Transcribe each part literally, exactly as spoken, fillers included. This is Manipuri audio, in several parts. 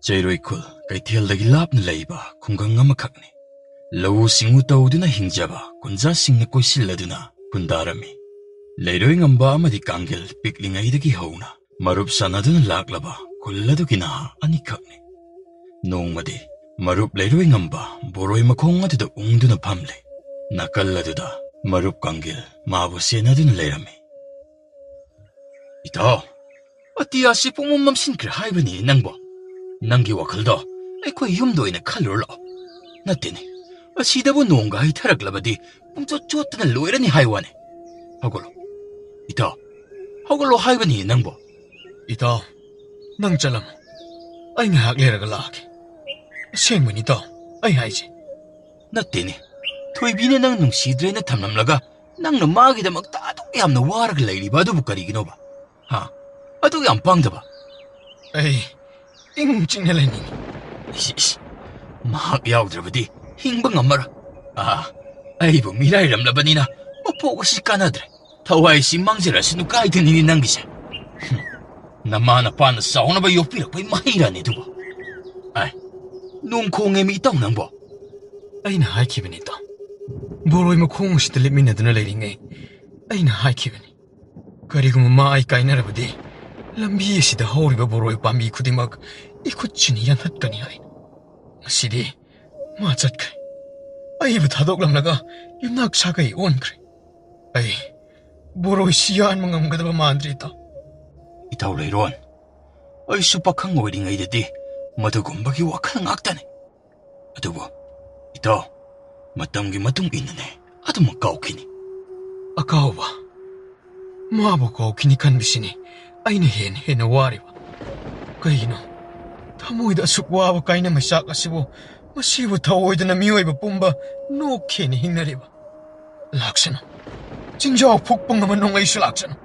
ꯆꯩꯔꯣꯏ ꯈꯨꯜ ꯀꯩꯊꯦꯜꯗꯒꯤ ꯂꯥꯞꯅ ꯂꯩꯕ ꯈꯨꯡꯒꯪ ꯑꯃꯈꯛꯅꯤ꯫ ꯂꯧꯎ ꯁꯤꯡꯎ ꯇꯧꯗꯨꯅ ꯍꯤꯡꯖꯕ ꯈꯨꯟꯖꯥꯁꯤꯡꯅ ꯀꯣꯏꯁꯤꯜꯂꯗꯨꯅ ꯈꯨꯟꯗꯥꯔꯝꯃꯤ꯫ ꯂꯩꯔꯣꯏ ꯉꯝꯕ ꯑꯃꯗꯤ ꯀꯥꯡꯒꯦꯜ ꯄꯤꯛꯂꯤꯉꯩꯗꯒꯤ ꯍꯧꯅ ꯃꯔꯨꯞ ꯁꯥꯟꯅꯗꯨꯅ ꯂꯥꯛꯂꯕ ꯈꯨꯜ ꯑꯗꯨꯒꯤ ꯅꯍꯥ ꯑꯅꯤꯈꯛꯅꯤ꯫ ꯅꯣꯡꯃꯗꯤ ꯃꯔꯨꯞ ꯂꯩꯔꯣꯏ ꯉꯝꯕ ꯕꯣꯔꯣꯏ ꯃꯈꯣꯡ ꯑꯗꯨꯗ ꯎꯪꯗꯨꯅ ꯐꯝꯂꯦ꯫ ꯅꯥꯀꯜ ꯑꯗꯨꯗ ꯃꯔꯨꯞ ꯀꯥꯡꯒꯦꯜ ꯃꯥꯕꯨ ꯁꯦꯟꯅꯗꯨꯅ ꯂꯩꯔꯝꯃꯤ꯫ "ꯏꯇꯥꯎ, ꯑꯇꯤꯌꯥꯁꯤ ꯄꯨꯡꯃꯝ ꯃꯝꯁꯤꯟꯈ꯭ꯔꯦ ꯍꯥꯏꯕꯅꯤ ꯅꯪꯕꯣ꯫ ꯅꯪꯒꯤ ꯋꯥꯈꯜꯗꯣ ꯑꯩꯈꯣꯏ ꯌꯨꯝꯗ ꯑꯣꯏꯅ ꯈꯜꯂꯨꯔ ꯂꯥꯛꯑꯣ꯫ ꯅꯠꯇꯦꯅꯦ, ꯑꯁꯤꯗꯕꯨ ꯅꯣꯡꯒ ꯍꯩꯊꯔꯛꯂꯕꯗꯤ ꯄꯨꯡꯆꯣꯠ ꯆꯣꯠꯇꯅ ꯂꯣꯏꯔꯅꯤ ꯍꯥꯏ ꯋꯥꯅꯤ꯫ ꯍꯧꯒꯠꯂꯣ, ꯏꯇꯥꯎ, ꯍꯧꯒꯠꯂꯣ ꯍꯥꯏꯕꯅꯤ ꯅꯪꯕꯣ꯫" "ꯏꯇꯥꯎ, ꯅꯪ ꯆꯠꯂꯝꯃꯣ, ꯑꯩ ꯉꯥꯏꯍꯥꯛ ꯂꯩꯔꯒ ꯂꯥꯛꯑꯒꯦ꯫ ꯑꯁꯦꯡꯕꯅꯤ ꯏꯇꯥꯎ, ꯑꯩ ꯍꯥꯏꯁꯦ꯫" "ꯅꯠꯇꯦꯅꯦ, ꯊꯣꯏꯕꯤꯅ ꯅꯪ ꯅꯨꯡꯁꯤꯗ꯭ꯔꯦꯅ ꯊꯝꯂꯝꯂꯒ ꯅꯪꯅ ꯃꯥꯒꯤꯗꯃꯛꯇ ꯑꯗꯨꯛ ꯌꯥꯝꯅ ꯋꯥꯔꯒ ꯂꯩꯔꯤꯕ ꯑꯗꯨꯕꯨ ꯀꯔꯤꯒꯤꯅꯣꯕ? ꯍꯥ? ꯑꯗꯨꯛ ꯌꯥꯝ ꯄꯥꯡꯗꯕ?" "ꯑꯩ ꯏꯪ ꯆꯤꯛꯅ ꯂꯩꯅꯤꯡꯉꯤ꯫" "ꯏꯁ, ꯏꯁ, ꯃꯍꯥꯛ ꯌꯥꯎꯗ꯭ꯔꯕꯗꯤ ꯍꯤꯡꯕ ꯉꯝꯃꯔꯣꯏ꯫ ꯑꯥ, ꯑꯩꯕꯨ ꯃꯤꯔꯥꯏꯔꯝꯂꯕꯅꯤꯅ ꯃꯄꯣꯛ ꯑꯁꯤ ꯀꯥꯟꯅꯗ꯭ꯔꯦ꯫ ꯊꯋꯥꯏꯁꯤ ꯃꯥꯡꯖꯔꯁꯅꯨ ꯀꯥꯏꯗꯨꯅꯤꯅꯦ ꯅꯪꯒꯤꯁꯦ꯫ ꯍꯨꯝ, ꯅꯃꯥ ꯅꯄꯥꯅ ꯆꯥꯎꯅꯕ ꯌꯣꯛꯄꯤꯔꯛꯄꯩ ꯃꯍꯩꯔꯥꯅꯦ ꯑꯗꯨꯕꯨ꯫ ꯑꯥꯏ, ꯅꯣꯡ ꯈꯣꯡꯉꯦꯃꯤ ꯏꯇꯥꯎ ꯅꯪꯕꯣ꯫" "ꯑꯩꯅ ꯍꯥꯏꯈꯤꯕꯅꯤ ꯏꯇꯥꯎ, ꯕꯣꯔꯣꯏ ꯃꯈꯣꯡ ꯑꯁꯤꯗ ꯂꯦꯞꯃꯤꯟꯅꯗꯨꯅ ꯂꯩꯔꯤꯉꯩ ꯑꯩꯅ ꯍꯥꯏꯈꯤꯕꯅꯤ꯫ ꯀꯔꯤꯒꯨꯝꯕ ꯃꯥ ꯑꯩ ꯀꯥꯏꯅꯔꯕꯗꯤ ꯂꯝꯕꯤ ꯑꯁꯤꯗ ꯍꯧꯔꯤꯕ ꯕꯣꯔꯣꯏ ꯄꯥꯝꯕꯤ ꯈꯨꯗꯤꯡꯃꯛ ꯏꯈꯨꯠꯁꯤꯅ ꯌꯥꯟꯊꯠꯀꯅꯤ ꯍꯥꯏꯅ꯫ ꯉꯁꯤꯗꯤ ꯃꯥ ꯆꯠꯈ꯭ꯔꯦ꯫ ꯑꯩꯕꯨ ꯊꯥꯗꯣꯛꯂꯝꯂꯒ ꯌꯨꯝꯅꯥꯛ ꯁꯥꯒꯩ ꯑꯣꯟꯈ꯭ꯔꯦ꯫ ꯑꯩ ꯕꯣꯔꯣꯏꯁꯤ ꯌꯥꯟꯕ ꯉꯝꯒꯗꯕ ꯃꯥꯟꯗ꯭ꯔꯦ ꯏꯇꯥꯎ꯫" "ꯏꯇꯥꯎ ꯂꯩꯔꯣꯟ, ꯑꯩꯁꯨ ꯄꯥꯈꯪ ꯑꯣꯏꯔꯤꯉꯩꯗꯗꯤ ꯃꯗꯨꯒꯨꯝꯕꯒꯤ ꯋꯥꯈꯜ ꯉꯥꯛꯇꯅꯤ꯫ ꯑꯗꯨꯕꯨ ꯏꯇꯥꯎ, ꯃꯇꯝꯒꯤ ꯃꯇꯨꯡ ꯏꯟꯅꯅꯦ ꯑꯗꯨꯃꯛ ꯀꯥꯎꯈꯤꯅꯤ꯫" "ꯑꯀꯥꯎꯕ, ꯃꯥꯕꯨ ꯀꯥꯎꯈꯤꯅꯤ ꯈꯟꯕꯁꯤꯅꯤ ꯑꯩꯅ ꯍꯦꯟꯅ ꯍꯦꯟꯅ ꯋꯥꯔꯤꯕ꯫ ꯀꯩꯒꯤꯅꯣ? ꯊꯃꯣꯏꯗ ꯑꯁꯨꯛ ꯋꯥꯕ ꯀꯥꯏꯅ ꯃꯩꯆꯥꯛ ꯑꯁꯤꯕꯨ, ꯃꯁꯤꯕꯨ ꯊꯧꯑꯣꯏꯗꯅ ꯃꯤꯑꯣꯏꯕ ꯄꯨꯝꯕ ꯅꯣꯛꯈꯦꯅ ꯍꯤꯡꯅꯔꯤꯕ꯫ ꯂꯥꯛꯁꯅꯨ, ꯆꯤꯡꯖꯥꯎ ꯐꯨꯛꯄ ꯉꯝꯕ ꯅꯣꯡꯂꯩꯁꯨ ꯂꯥꯛꯁꯅꯨ,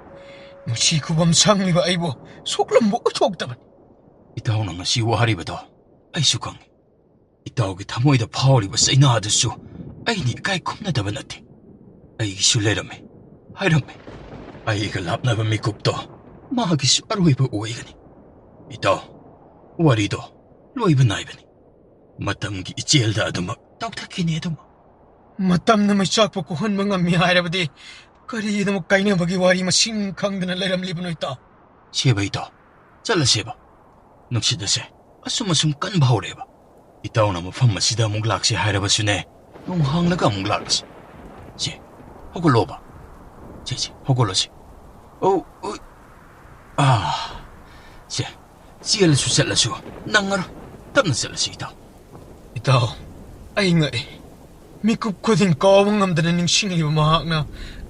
ꯃꯁꯤ ꯈꯨꯕꯝ ꯁꯪꯂꯤꯕ ꯑꯩꯕꯨ ꯁꯣꯛꯂꯝꯕ ꯑꯣꯏꯊꯣꯛꯇꯕꯅꯤ꯫" "ꯏꯇꯥꯎꯅ ꯉꯁꯤ ꯋꯥꯔꯤꯕꯗꯣ ꯑꯩꯁꯨ ꯈꯪꯏ꯫ ꯏꯇꯥꯎꯒꯤ ꯊꯃꯣꯏꯗ ꯐꯥꯎꯔꯤꯕ ꯆꯩꯅꯥ ꯑꯗꯨꯁꯨ ꯑꯩꯅ ꯏꯀꯥꯏ ꯈꯨꯝꯅꯗꯕ ꯅꯠꯇꯦ꯫ ꯑꯩꯒꯤꯁꯨ ꯂꯩꯔꯝꯃꯤ, ꯍꯥꯏꯔꯝꯃꯤ꯫ ꯑꯩꯒ ꯂꯥꯞꯅꯕ ꯃꯤꯀꯨꯞꯇꯣ ꯃꯥꯒꯤꯁꯨ ꯑꯔꯣꯏꯕ ꯑꯣꯏꯒꯅꯤ꯫ ꯏꯇꯥꯎ, ꯋꯥꯔꯤꯗꯣ ꯂꯣꯏꯕ ꯅꯥꯏꯕꯅꯤ꯫ ꯃꯇꯝꯒꯤ ꯏꯆꯦꯜꯗ ꯑꯗꯨꯃꯛ ꯇꯧꯊꯈꯤꯅꯤ ꯑꯗꯨꯃꯛ꯫ ꯃꯇꯝꯅ ꯃꯩꯆꯥꯛꯄꯨ ꯀꯣꯛꯍꯟꯕ ꯉꯝꯃꯤ ꯍꯥꯏꯔꯕꯗꯤ ꯀꯔꯤꯒꯤꯗꯃꯛ ꯀꯥꯏꯅꯕꯒꯤ ꯋꯥꯔꯤ ꯃꯁꯤꯡ ꯈꯪꯗꯅ ꯂꯩꯔꯝꯂꯤꯕꯅꯣ, ꯏꯇꯥꯎ? ꯁꯦꯕ ꯏꯇꯥꯎ, ꯆꯠꯂꯁꯦꯕ꯫ ꯅꯨꯡꯁꯤꯠ ꯑꯁꯦ ꯑꯁꯨꯝ ꯑꯁꯨꯝ ꯀꯟꯕ ꯍꯧꯔꯛꯑꯦꯕ꯫ ꯏꯇꯥꯎꯅ ꯃꯐꯝ ꯑꯁꯤꯗ ꯑꯃꯨꯛ ꯂꯥꯛꯁꯦ ꯍꯥꯏꯔꯕꯁꯨꯅꯦ, ꯅꯣꯡ ꯍꯥꯡꯂꯒ ꯑꯃꯨꯛ ꯂꯥꯛꯂꯁꯤ꯫ ꯁꯦ, ꯍꯧꯒꯠꯂꯣꯕ꯫ ꯁꯦ, ꯁꯦ, ꯍꯧꯒꯠꯂꯣꯁꯦ꯫ ꯑꯧ, ꯎꯏ꯫ ꯑꯥ, ꯁꯦ, ꯆꯦꯜꯂꯁꯨ ꯆꯠꯂꯁꯨ ꯅꯪꯉꯔꯣꯏ꯫ ꯇꯞꯅ ꯆꯠꯂꯁꯤ, ꯏꯇꯥꯎ꯫ ꯏꯇꯥꯎ, ꯑꯩ ꯉꯛꯑꯦ꯫ ꯃꯤꯀꯨꯞ ꯈꯨꯗꯤꯡ ꯀꯥꯎꯕ ꯉꯝꯗꯅ ꯅꯤꯡꯁꯤꯡꯂꯤꯕ ꯃꯍꯥꯛꯅ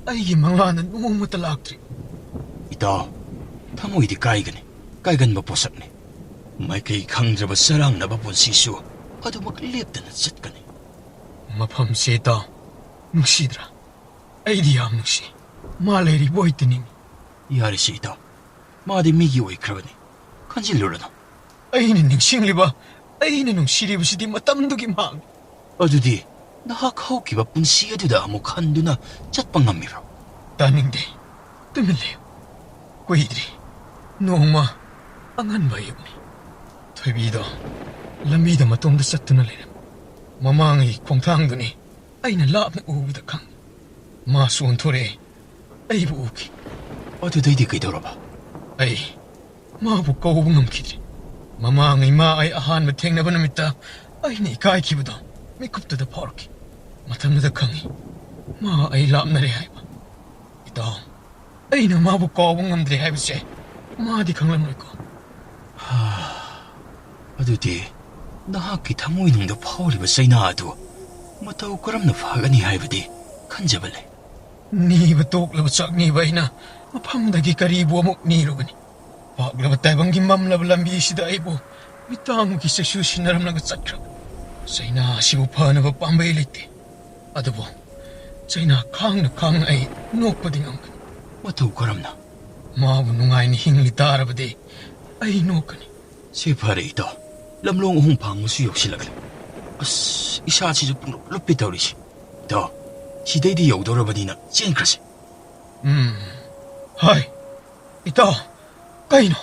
ꯑꯩꯒꯤ ꯃꯪꯂꯥꯟꯗ ꯅꯣꯡꯃꯇ ꯂꯥꯛꯇ꯭ꯔꯤ꯫ ꯏꯇꯥꯎ, ꯊꯃꯣꯏꯗꯤ ꯀꯥꯏꯒꯅꯤ, ꯀꯥꯏꯒꯟꯕ ꯄꯣꯠꯁꯛꯅꯤ꯫ ꯃꯥꯏꯀꯩ ꯈꯪꯗ꯭ꯔꯕ ꯆꯔꯥꯡꯅꯕ ꯄꯨꯟꯁꯤꯁꯨ ꯑꯗꯨꯃꯛ ꯂꯦꯞꯇꯅ ꯆꯠꯀꯅꯤ꯫ ꯃꯐꯝꯁꯦ, ꯏꯇꯥꯎ, ꯅꯨꯡꯁꯤꯗ꯭ꯔꯥ? ꯑꯩꯗꯤ ꯌꯥꯝ ꯅꯨꯡꯁꯤ꯫ ꯃꯥ ꯂꯩꯔꯤꯕ ꯑꯣꯏꯇ ꯅꯤꯡꯏ꯫ ꯌꯥꯔꯦꯁꯦ, ꯏꯇꯥꯎ꯫ ꯃꯥꯗꯤ ꯃꯤꯒꯤ ꯑꯣꯏꯈ꯭ꯔꯕꯅꯤ꯫ ꯈꯟꯖꯤꯜꯂꯨꯔꯅꯨ꯫ ꯑꯩꯅ ꯅꯤꯡꯁꯤꯡꯂꯤꯕ, ꯑꯩꯅ ꯅꯨꯡꯁꯤꯔꯤꯕꯁꯤꯗꯤ ꯃꯇꯝꯗꯨꯒꯤ ꯃꯍꯥꯛꯅꯤ꯫ ꯑꯗꯨꯗꯤ ꯅꯍꯥꯛ ꯍꯧꯈꯤꯕ ꯄꯨꯟꯁꯤ ꯑꯗꯨꯗ ꯑꯃꯨꯛ ꯍꯟꯗꯨꯅ ꯆꯠꯄ ꯉꯝꯃꯤꯕ꯭ꯔꯣ? ꯇꯥꯅꯤꯡꯗꯦ꯫ ꯇꯨꯃꯤꯟ ꯂꯩꯌꯨ꯫ ꯀꯨꯏꯗ꯭ꯔꯤ꯫ ꯅꯣꯡꯃ ꯑꯉꯟꯕ ꯑꯌꯨꯛꯅꯤ꯫ ꯊꯣꯏꯕꯤꯗꯣ ꯂꯝꯕꯤꯗ ꯃꯇꯣꯝꯇ ꯆꯠꯇꯨꯅ ꯂꯩꯔꯝꯃꯤ꯫ ꯃꯃꯥꯡꯒꯤ ꯈꯣꯡꯊꯥꯡꯗꯨꯅꯤ ꯑꯩꯅ ꯂꯥꯞꯅ ꯎꯕꯗ ꯈꯪꯉꯤ꯫ ꯃꯥꯁꯨ ꯑꯣꯟꯊꯣꯔꯛꯑꯦ꯫ ꯑꯩꯕꯨ ꯎꯈꯤ꯫ ꯑꯗꯨꯗꯩꯗꯤ ꯀꯩꯗꯧꯔꯕ? ꯑꯩ ꯃꯥꯕꯨ ꯀꯧꯕ ꯉꯝꯈꯤꯗ꯭ꯔꯦ꯫ ꯃꯃꯥꯡꯉꯩ ꯃꯥ ꯑꯩ ꯑꯍꯥꯟꯕ ꯊꯦꯡꯅꯕ ꯅꯨꯃꯤꯠꯇ ꯑꯩꯅ ꯏꯀꯥꯏꯈꯤꯕꯗꯣ ꯃꯤꯀꯨꯞꯇꯨꯗ ꯐꯥꯎꯔꯛꯈꯤ꯫ ꯃꯇꯝꯗꯨꯗ ꯈꯪꯉꯤ, ꯃꯥ ꯑꯩ ꯂꯥꯞꯅꯔꯦ ꯍꯥꯏꯕ꯫ ꯏꯇꯥꯎ, ꯑꯩꯅ ꯃꯥꯕꯨ ꯀꯥꯎꯕ ꯉꯝꯗ꯭ꯔꯦ ꯍꯥꯏꯕꯁꯦ ꯃꯥꯗꯤ ꯈꯪꯂꯝꯂꯣꯏꯀꯣ꯫ ꯍꯥ, ꯑꯗꯨꯗꯤ ꯅꯍꯥꯛꯀꯤ ꯊꯃꯣꯏꯅꯨꯡꯗ ꯐꯥꯎꯔꯤꯕ ꯆꯩꯅꯥ ꯑꯗꯨ ꯃꯇꯧ ꯀꯔꯝꯅ ꯐꯒꯅꯤ ꯍꯥꯏꯕꯗꯤ ꯈꯟꯖꯕ ꯂꯩ꯫ ꯅꯤꯕ ꯇꯣꯛꯂꯕ ꯆꯥꯛꯅꯤꯕ ꯑꯩꯅ ꯃꯐꯝꯗꯒꯤ ꯀꯔꯤꯕꯨ ꯑꯃꯨꯛ ꯅꯤꯔꯨꯒꯅꯤ? ꯄꯥꯛꯂꯕ ꯇꯥꯏꯕꯪꯒꯤ ꯃꯝꯂꯕ ꯂꯝꯕꯤꯁꯤꯗ ꯑꯩꯕꯨ ꯃꯤꯇꯥꯡꯕꯒꯤ ꯆꯩꯁꯨ ꯁꯤꯟꯅꯔꯝꯂꯒ ꯆꯠꯈ꯭ꯔꯕ ꯆꯩꯅꯥ ꯑꯁꯤꯕꯨ ꯐꯅꯕ ꯄꯥꯝꯕꯩ ꯂꯩꯇꯦ꯫ ꯑꯗꯨꯕꯨ ꯆꯩꯅꯥ ꯈꯥꯡꯅ ꯈꯥꯡꯅ ꯑꯩ ꯅꯣꯛꯄꯗꯤ ꯉꯝꯒꯅꯤ꯫ ꯃꯇꯧ ꯀꯔꯝꯅ? ꯃꯥꯕꯨ ꯅꯨꯡꯉꯥꯏꯅ ꯍꯤꯡꯂꯤ ꯇꯥꯔꯕꯗꯤ ꯑꯩ ꯅꯣꯛꯀꯅꯤ꯫ ꯁꯤ ꯐꯔꯦ, ꯏꯇꯥꯎ꯫ ꯂꯝꯂꯣꯡ ꯑꯍꯨꯝ ꯐꯥꯡꯕꯁꯨ ꯌꯧꯁꯤꯜꯂꯛꯂꯦ꯫ ꯑꯁ, ꯏꯁꯥꯁꯤꯁꯨ ꯄꯨꯡꯂꯨꯞ ꯂꯨꯞꯄꯤ ꯇꯧꯔꯤꯁꯤ꯫ ꯏꯇꯥꯎ, ꯁꯤꯗꯩꯗꯤ ꯌꯧꯗꯧꯔꯕꯅꯤꯅ ꯆꯦꯟꯈ꯭ꯔꯁꯤ꯫ ꯎꯝ, ꯍꯣꯏ꯫ ꯏꯇꯥꯎ, ꯀꯩꯅꯣ?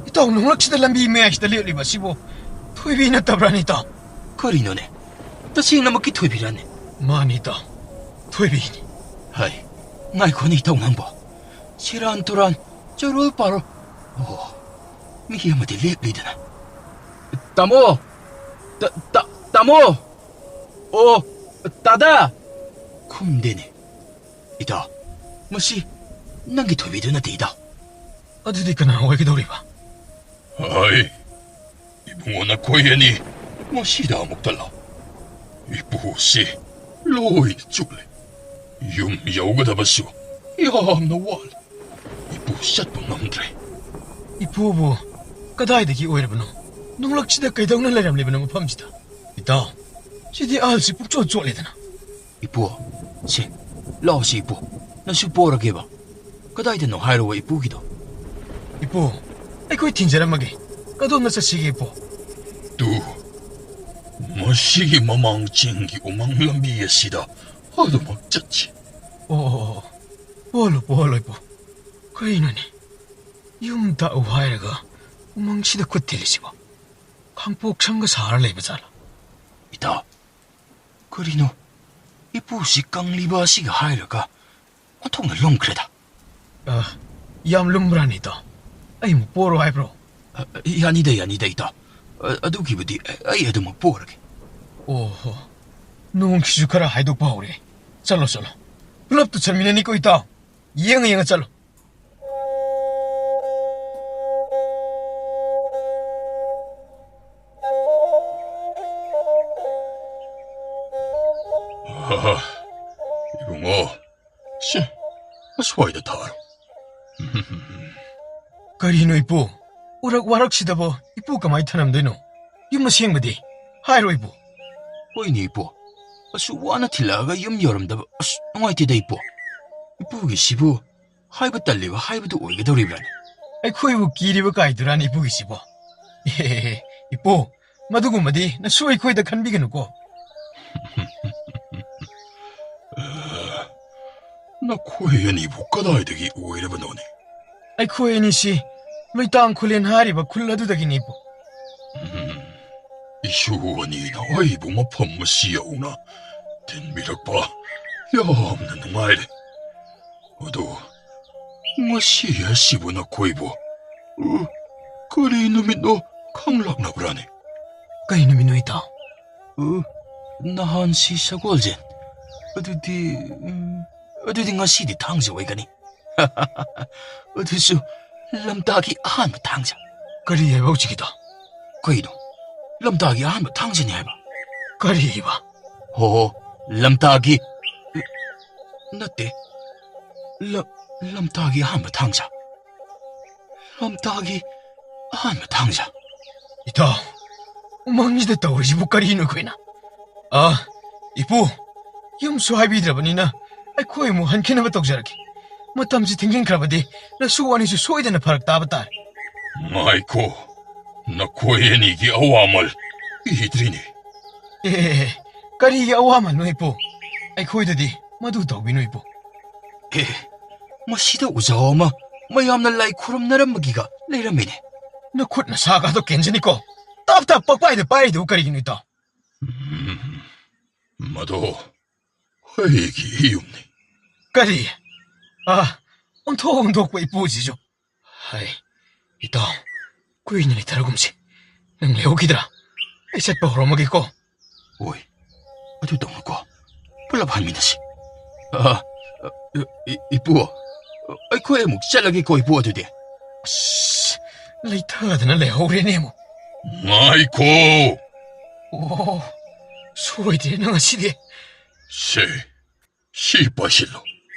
ꯏꯇꯥꯎ, ꯅꯣꯡꯂꯛꯁꯤꯗ ꯂꯝꯕꯤ ꯃꯌꯥꯏꯁꯤꯗ ꯂꯦꯞꯂꯤꯕ ꯑꯁꯤꯕꯨ? ꯊꯣꯏꯕꯤ ꯅꯠꯇꯕ꯭ꯔꯥꯅꯦ, ꯏꯇꯥꯎ? ꯀꯔꯤꯅꯣꯅꯦ? ꯇꯁꯦꯡꯅꯃꯛꯀꯤ ꯊꯣꯏꯕꯤꯔꯥꯅꯦ? ꯃꯥꯅꯤ, ꯏꯇꯥꯎ꯫ ꯊꯣꯏꯕꯤꯅꯤ꯫ ꯍꯥꯏ, ꯉꯥꯏꯈꯣꯅꯦ, ꯏꯇꯥꯎ ꯅꯪꯕꯣ꯫ ꯁꯦꯔꯥꯟ ꯇꯨꯔꯥꯟ, ꯆꯔꯣꯜ ꯄꯥꯔꯣꯜ꯫ ꯑꯣ, ꯃꯤ ꯑꯃꯗꯤ ꯂꯦꯞꯂꯤꯗꯅ꯫ ꯇꯥꯃꯣ! ꯇ-, ꯇ-, ꯇꯥꯃꯣ! ꯑꯣ, ꯇꯥꯗꯥ! ꯈꯨꯝꯗꯦꯅꯦ꯫ ꯏꯇꯥꯎ, ꯃꯁꯤ ꯅꯪꯒꯤ ꯊꯣꯏꯕꯤꯗꯨ ꯅꯠꯇꯦ, ꯏꯇꯥꯎ꯫ ꯑꯗꯨꯗꯤ ꯀꯅꯥ ꯑꯣꯏꯒꯗꯧꯔꯤꯕ? ꯍꯥꯏ, ꯏꯕꯨꯡꯉꯣ, ꯅꯈꯣꯏ ꯑꯅꯤ ꯉꯁꯤꯗ ꯑꯃꯨꯛꯇ ꯂꯥꯛ꯫ ꯏꯄꯨꯁꯤ ꯂꯣꯏꯅ ꯆꯨꯞꯂꯦ꯫ ꯌꯨꯝ ꯌꯧꯒꯗꯕꯁꯨ ꯌꯥꯝꯅ ꯋꯥꯠꯂꯦ꯫ ꯏꯄꯨ ꯆꯠꯄ ꯉꯝꯗ꯭ꯔꯦ꯫ ꯏꯄꯨꯕꯨ ꯀꯗꯥꯏꯗꯒꯤ ꯑꯣꯏꯔꯕꯅꯣ? ꯅꯣꯡꯂꯛꯁꯤꯗ ꯀꯩꯗꯧꯅ ꯂꯩꯔꯝꯂꯤꯕꯅꯣ ꯃꯐꯝꯁꯤꯗ? ꯏꯇꯥꯎ, ꯁꯤꯗꯤ ꯑꯍꯜꯁꯤ ꯄꯨꯛꯆꯣꯠ ꯆꯣꯠꯂꯦꯗꯅ꯫ ꯏꯄꯨ, ꯁꯦ, ꯂꯥꯛꯑꯣꯁꯦ ꯏꯄꯨ, ꯅꯁꯨ ꯄꯣꯔꯒꯦꯕ꯫ ꯀꯗꯥꯏꯗꯅꯣ ꯍꯥꯏꯔꯣ ꯏꯄꯨꯒꯤꯗꯣ꯫ ꯏꯄꯨ, ꯑꯩꯈꯣꯏ ꯊꯤꯟꯖꯔꯝꯃꯒꯦ꯫ ꯀꯗꯣꯝꯗ ꯆꯠꯁꯤꯒꯦ ꯏꯄꯨ? ꯇꯨ, ꯃꯁꯤꯒꯤ ꯃꯃꯥꯡ ꯆꯤꯡꯒꯤ ꯎꯃꯪ ꯂꯝꯕꯤ ꯑꯁꯤꯗ ꯑꯗꯨꯃꯛ ꯆꯠꯁꯤ꯫ ꯑꯣ, ꯑꯣ, ꯑꯣ, ꯄꯣꯍꯜꯂꯣ, ꯄꯣꯍꯜꯂꯣ ꯏꯄꯨ꯫ ꯀꯔꯤꯅꯣꯅꯦ? ꯌꯨꯝ ꯇꯥꯛꯎ ꯍꯥꯏꯔꯒ ꯎꯃꯪꯁꯤꯗ ꯈꯨꯠ ꯊꯤꯜꯂꯤꯁꯤꯕꯣ? ꯈꯥꯡꯄꯣꯛ ꯁꯪꯒ ꯁꯥꯔ ꯂꯩꯕ ꯖꯥꯠꯂꯣ? ꯏꯇꯥꯎ, ꯀꯔꯤꯅꯣ? ꯏꯄꯨꯁꯤ ꯀꯪꯂꯤꯕ ꯑꯁꯤꯒ ꯍꯥꯏꯔꯒ ꯑꯣꯟꯊꯣꯛꯅ ꯂꯨꯝꯈ꯭ꯔꯦꯗ꯫ ꯑ, ꯌꯥꯝ ꯂꯨꯝꯕ꯭ꯔꯥꯅꯦ, ꯏꯇꯥꯎ? ꯑꯩ ꯑꯃꯨꯛ ꯄꯣꯔꯣ ꯍꯥꯏꯕ꯭ꯔꯣ? ꯑ, ꯌꯥꯅꯤꯗ, ꯌꯥꯅꯤꯗ, ꯏꯇꯥꯎ꯫ ꯑ, ꯑꯗꯨꯒꯤꯕꯨꯗꯤ ꯑꯩ ꯑꯗꯨꯃꯛ ꯄꯣꯔꯒꯦ꯫ ꯑꯣꯍꯣ, ꯅꯣꯡꯁꯤꯁꯨ ꯈꯔ ꯍꯥꯏꯗꯣꯛꯄ ꯍꯧꯔꯦ꯫ ꯆꯠꯂꯣ, ꯆꯠꯂꯣ꯫ ꯄꯨꯂꯞꯇꯨ ꯆꯠꯃꯤꯟꯅꯅꯤꯀꯣ, ꯏꯇꯥꯎ꯫ ꯌꯦꯡꯉ ꯌꯦꯡꯉ ꯆꯠꯂꯣ꯫ ꯑꯍꯥ, ꯏꯕꯨꯡꯉꯣ, ꯁꯦ, ꯑꯁ꯭ꯋꯥꯏꯗ ꯊꯥꯔꯣ꯫ ꯀꯔꯤꯅꯣ ꯏꯄꯨ? ꯎꯔꯛ ꯋꯥꯔꯛꯁꯤꯗꯕꯣ ꯏꯄꯨ ꯀꯃꯥꯏ ꯊꯅꯝꯗꯣꯏꯅꯣ? ꯌꯨꯝ ꯑꯁꯦꯡꯕꯗꯤ? ꯍꯥꯏꯔꯣ ꯏꯄꯨ꯫ ꯍꯣꯏꯅꯦ ꯏꯄꯨ, ꯑꯁꯨꯛ ꯋꯥꯅ ꯊꯤꯜꯂꯛꯑꯒ ꯌꯨꯝ ꯌꯧꯔꯝꯗꯕ, ꯑꯁ, ꯅꯨꯡꯉꯥꯏꯇꯦꯗ ꯏꯄꯨ꯫ ꯏꯄꯨꯒꯤꯁꯤꯕꯨ ꯍꯥꯏꯕ ꯇꯜꯂꯤꯕ ꯍꯥꯏꯕꯗꯨ ꯑꯣꯏꯒꯗꯧꯔꯤꯕ꯭ꯔꯥꯅꯦ? ꯑꯩꯈꯣꯏꯕꯨ ꯀꯤꯔꯤꯕ ꯀꯥꯏꯗꯨꯔꯥꯅꯦ ꯏꯄꯨꯒꯤꯁꯤꯕꯣ? ꯏꯄꯨ, ꯃꯗꯨꯒꯨꯝꯕꯗꯤ ꯅꯁꯨ ꯑꯩꯈꯣꯏꯗ ꯈꯟꯕꯤꯒꯅꯨꯀꯣ꯫ ꯅꯈꯣꯏ ꯑꯅꯤꯕꯨ ꯀꯗꯥꯏꯗꯒꯤ ꯑꯣꯏꯔꯕꯅꯣꯅꯦ? ꯑꯩꯈꯣꯏ ꯑꯅꯤꯁꯤ ꯂꯣꯏꯇꯥꯡ ꯈꯨꯂꯦꯟ ꯍꯥꯏꯔꯤꯕ ꯈꯨꯜ ꯑꯗꯨꯗꯒꯤꯅꯤ ꯏꯄꯨ꯫ ꯎꯝ꯫ ꯏꯁꯨ ꯑꯅꯤꯅ ꯑꯩꯕꯨ ꯃꯐꯝ ꯑꯁꯤ ꯌꯧꯅ ꯊꯤꯟꯕꯤꯔꯛꯄ ꯌꯥꯝꯅ ꯅꯨꯡꯉꯥꯏꯔꯦ꯫ ꯑꯗꯣ ꯉꯁꯤ ꯑꯁꯤꯕꯨ ꯅꯈꯣꯏꯕꯨ, ꯎ, ꯀꯔꯤ ꯅꯨꯃꯤꯠꯅꯣ ꯈꯪꯂꯛꯅꯕ꯭ꯔꯥꯅꯦ? ꯀꯩ ꯅꯨꯃꯤꯠꯅꯣ, ꯏꯇꯥꯎ? ꯎ, ꯅꯍꯥꯟꯁꯤ ꯁꯒꯣꯜꯁꯦ꯫ ꯑꯗꯨꯗꯤ, ꯎꯝ, ꯑꯗꯨꯗꯤ ꯉꯁꯤꯗꯤ ꯊꯥꯡꯖ ꯑꯣꯏꯒꯅꯤ꯫ ꯑꯗꯨꯁꯨ ꯂꯝꯇꯥꯒꯤ ꯑꯍꯥꯟꯕ ꯊꯥꯡꯖ꯫ ꯀꯔꯤ ꯍꯥꯏꯕ ꯍꯧꯖꯤꯛꯀꯤꯗꯣ? ꯀꯩꯅꯣ? ꯂꯝꯇꯥꯒꯤ ꯑꯍꯥꯟꯕ ꯊꯥꯡꯖꯅꯤ ꯍꯥꯏꯕ? ꯀꯔꯤꯕ? ꯍꯣ, ꯂꯝꯇꯥꯒꯤ, ꯅꯠꯇꯦ꯫ ꯂ-, ꯂꯝꯇꯥꯒꯤ ꯑꯍꯥꯟꯕ ꯊꯥꯡꯖ꯫ ꯂꯝꯇꯥꯒꯤ ꯑꯍꯥꯟꯕ ꯊꯥꯡꯖ꯫ ꯏꯇꯥꯎ, ꯎꯃꯪꯁꯤꯗ ꯇꯧꯔꯤꯁꯤꯕꯨ ꯀꯔꯤꯅꯣ ꯑꯩꯈꯣꯏꯅ? ꯑ, ꯏꯄꯨ, ꯌꯨꯝꯁꯨ ꯍꯥꯏꯕꯤꯗ꯭ꯔꯕꯅꯤꯅ ꯑꯩꯈꯣꯏ ꯑꯃꯨꯛ ꯍꯟꯈꯤꯅꯕ ꯇꯧꯖꯔꯒꯦ꯫ ꯃꯇꯝꯁꯤ ꯊꯦꯡꯖꯤꯟꯈ꯭ꯔꯕꯗꯤ ꯅꯁꯨ ꯑꯅꯤꯁꯨ ꯁꯣꯏꯗꯅ ꯐꯔꯛ ꯇꯥꯕ ꯇꯥꯔꯦ꯫ ꯉꯥꯏꯈꯣ, ꯅꯈꯣꯏ ꯑꯅꯤꯒꯤ ꯑꯋꯥꯃꯜ ꯄꯤꯗ꯭ꯔꯤꯅꯦ꯫ ꯑꯦ, ꯑꯦ, ꯑꯦ, ꯀꯔꯤꯒꯤ ꯑꯋꯥꯃꯜꯅꯣ ꯏꯄꯨ? ꯑꯩꯈꯣꯏꯗꯗꯤ ꯃꯗꯨ ꯇꯧꯕꯤꯅꯨ ꯏꯄꯨ꯫ ꯑꯦ, ꯃꯁꯤꯗ ꯎꯖꯥꯎ ꯑꯃ ꯃꯌꯥꯝꯅ ꯂꯥꯏ ꯈꯨꯔꯨꯝꯅꯔꯝꯕꯒꯤꯒ ꯂꯩꯔꯝꯃꯤꯅꯦ꯫ ꯅꯈꯨꯠ ꯅꯁꯥꯒꯗꯣ ꯀꯦꯟꯖꯅꯤꯀꯣ꯫ ꯇꯞ ꯇꯞ ꯄꯛꯄꯥꯏꯗ ꯄꯥꯏꯔꯤꯗꯨꯕꯨ ꯀꯔꯤꯒꯤꯅꯣ ꯏꯇꯥꯎ? ꯎꯝ, ꯃꯗꯣ ꯑꯩꯒꯤ ꯌꯨꯝꯅꯤ꯫ ꯀꯔꯤ? ꯑꯥ, ꯑꯣꯟꯊꯣꯛ ꯑꯣꯟꯊꯣꯛꯄ ꯏꯄꯨꯁꯤꯁꯨ꯫ ꯍꯥꯏ, ꯏꯇꯥꯎ, ꯀꯨꯏꯅ ꯂꯩꯊꯔꯒꯨꯝꯁꯤ꯫ ꯅꯪ ꯂꯩꯍꯧꯈꯤꯗ꯭ꯔꯥ? ꯑꯩ ꯆꯠꯄ ꯍꯧꯔꯝꯃꯒꯦꯀꯣ꯫ ꯍꯣꯏ, ꯑꯗꯨ ꯇꯧꯅꯨꯀꯣ꯫ ꯄꯨꯂꯞ ꯍꯟꯃꯤꯟꯅꯁꯤ꯫ ꯑ, ꯏ-, ꯏ-, ꯏꯄꯨ, ꯑꯩꯈꯣꯏ ꯑꯃꯨꯛ ꯆꯠꯂꯒꯦꯀꯣ, ꯏꯄꯨ, ꯑꯗꯨꯗꯤ꯫ ꯑꯁ, ꯂꯩꯊꯗꯅ ꯂꯩꯍꯧꯔꯦꯅꯦ ꯑꯃꯨꯛ꯫ ꯉꯥꯏꯈꯣ! ꯑꯣ, ꯁꯣꯏꯗ꯭ꯔꯦ ꯅꯪ ꯉꯁꯤꯗꯤ꯫ ꯁꯦ, ꯁꯤ ꯄꯥꯏꯁꯤꯜꯂꯨ꯫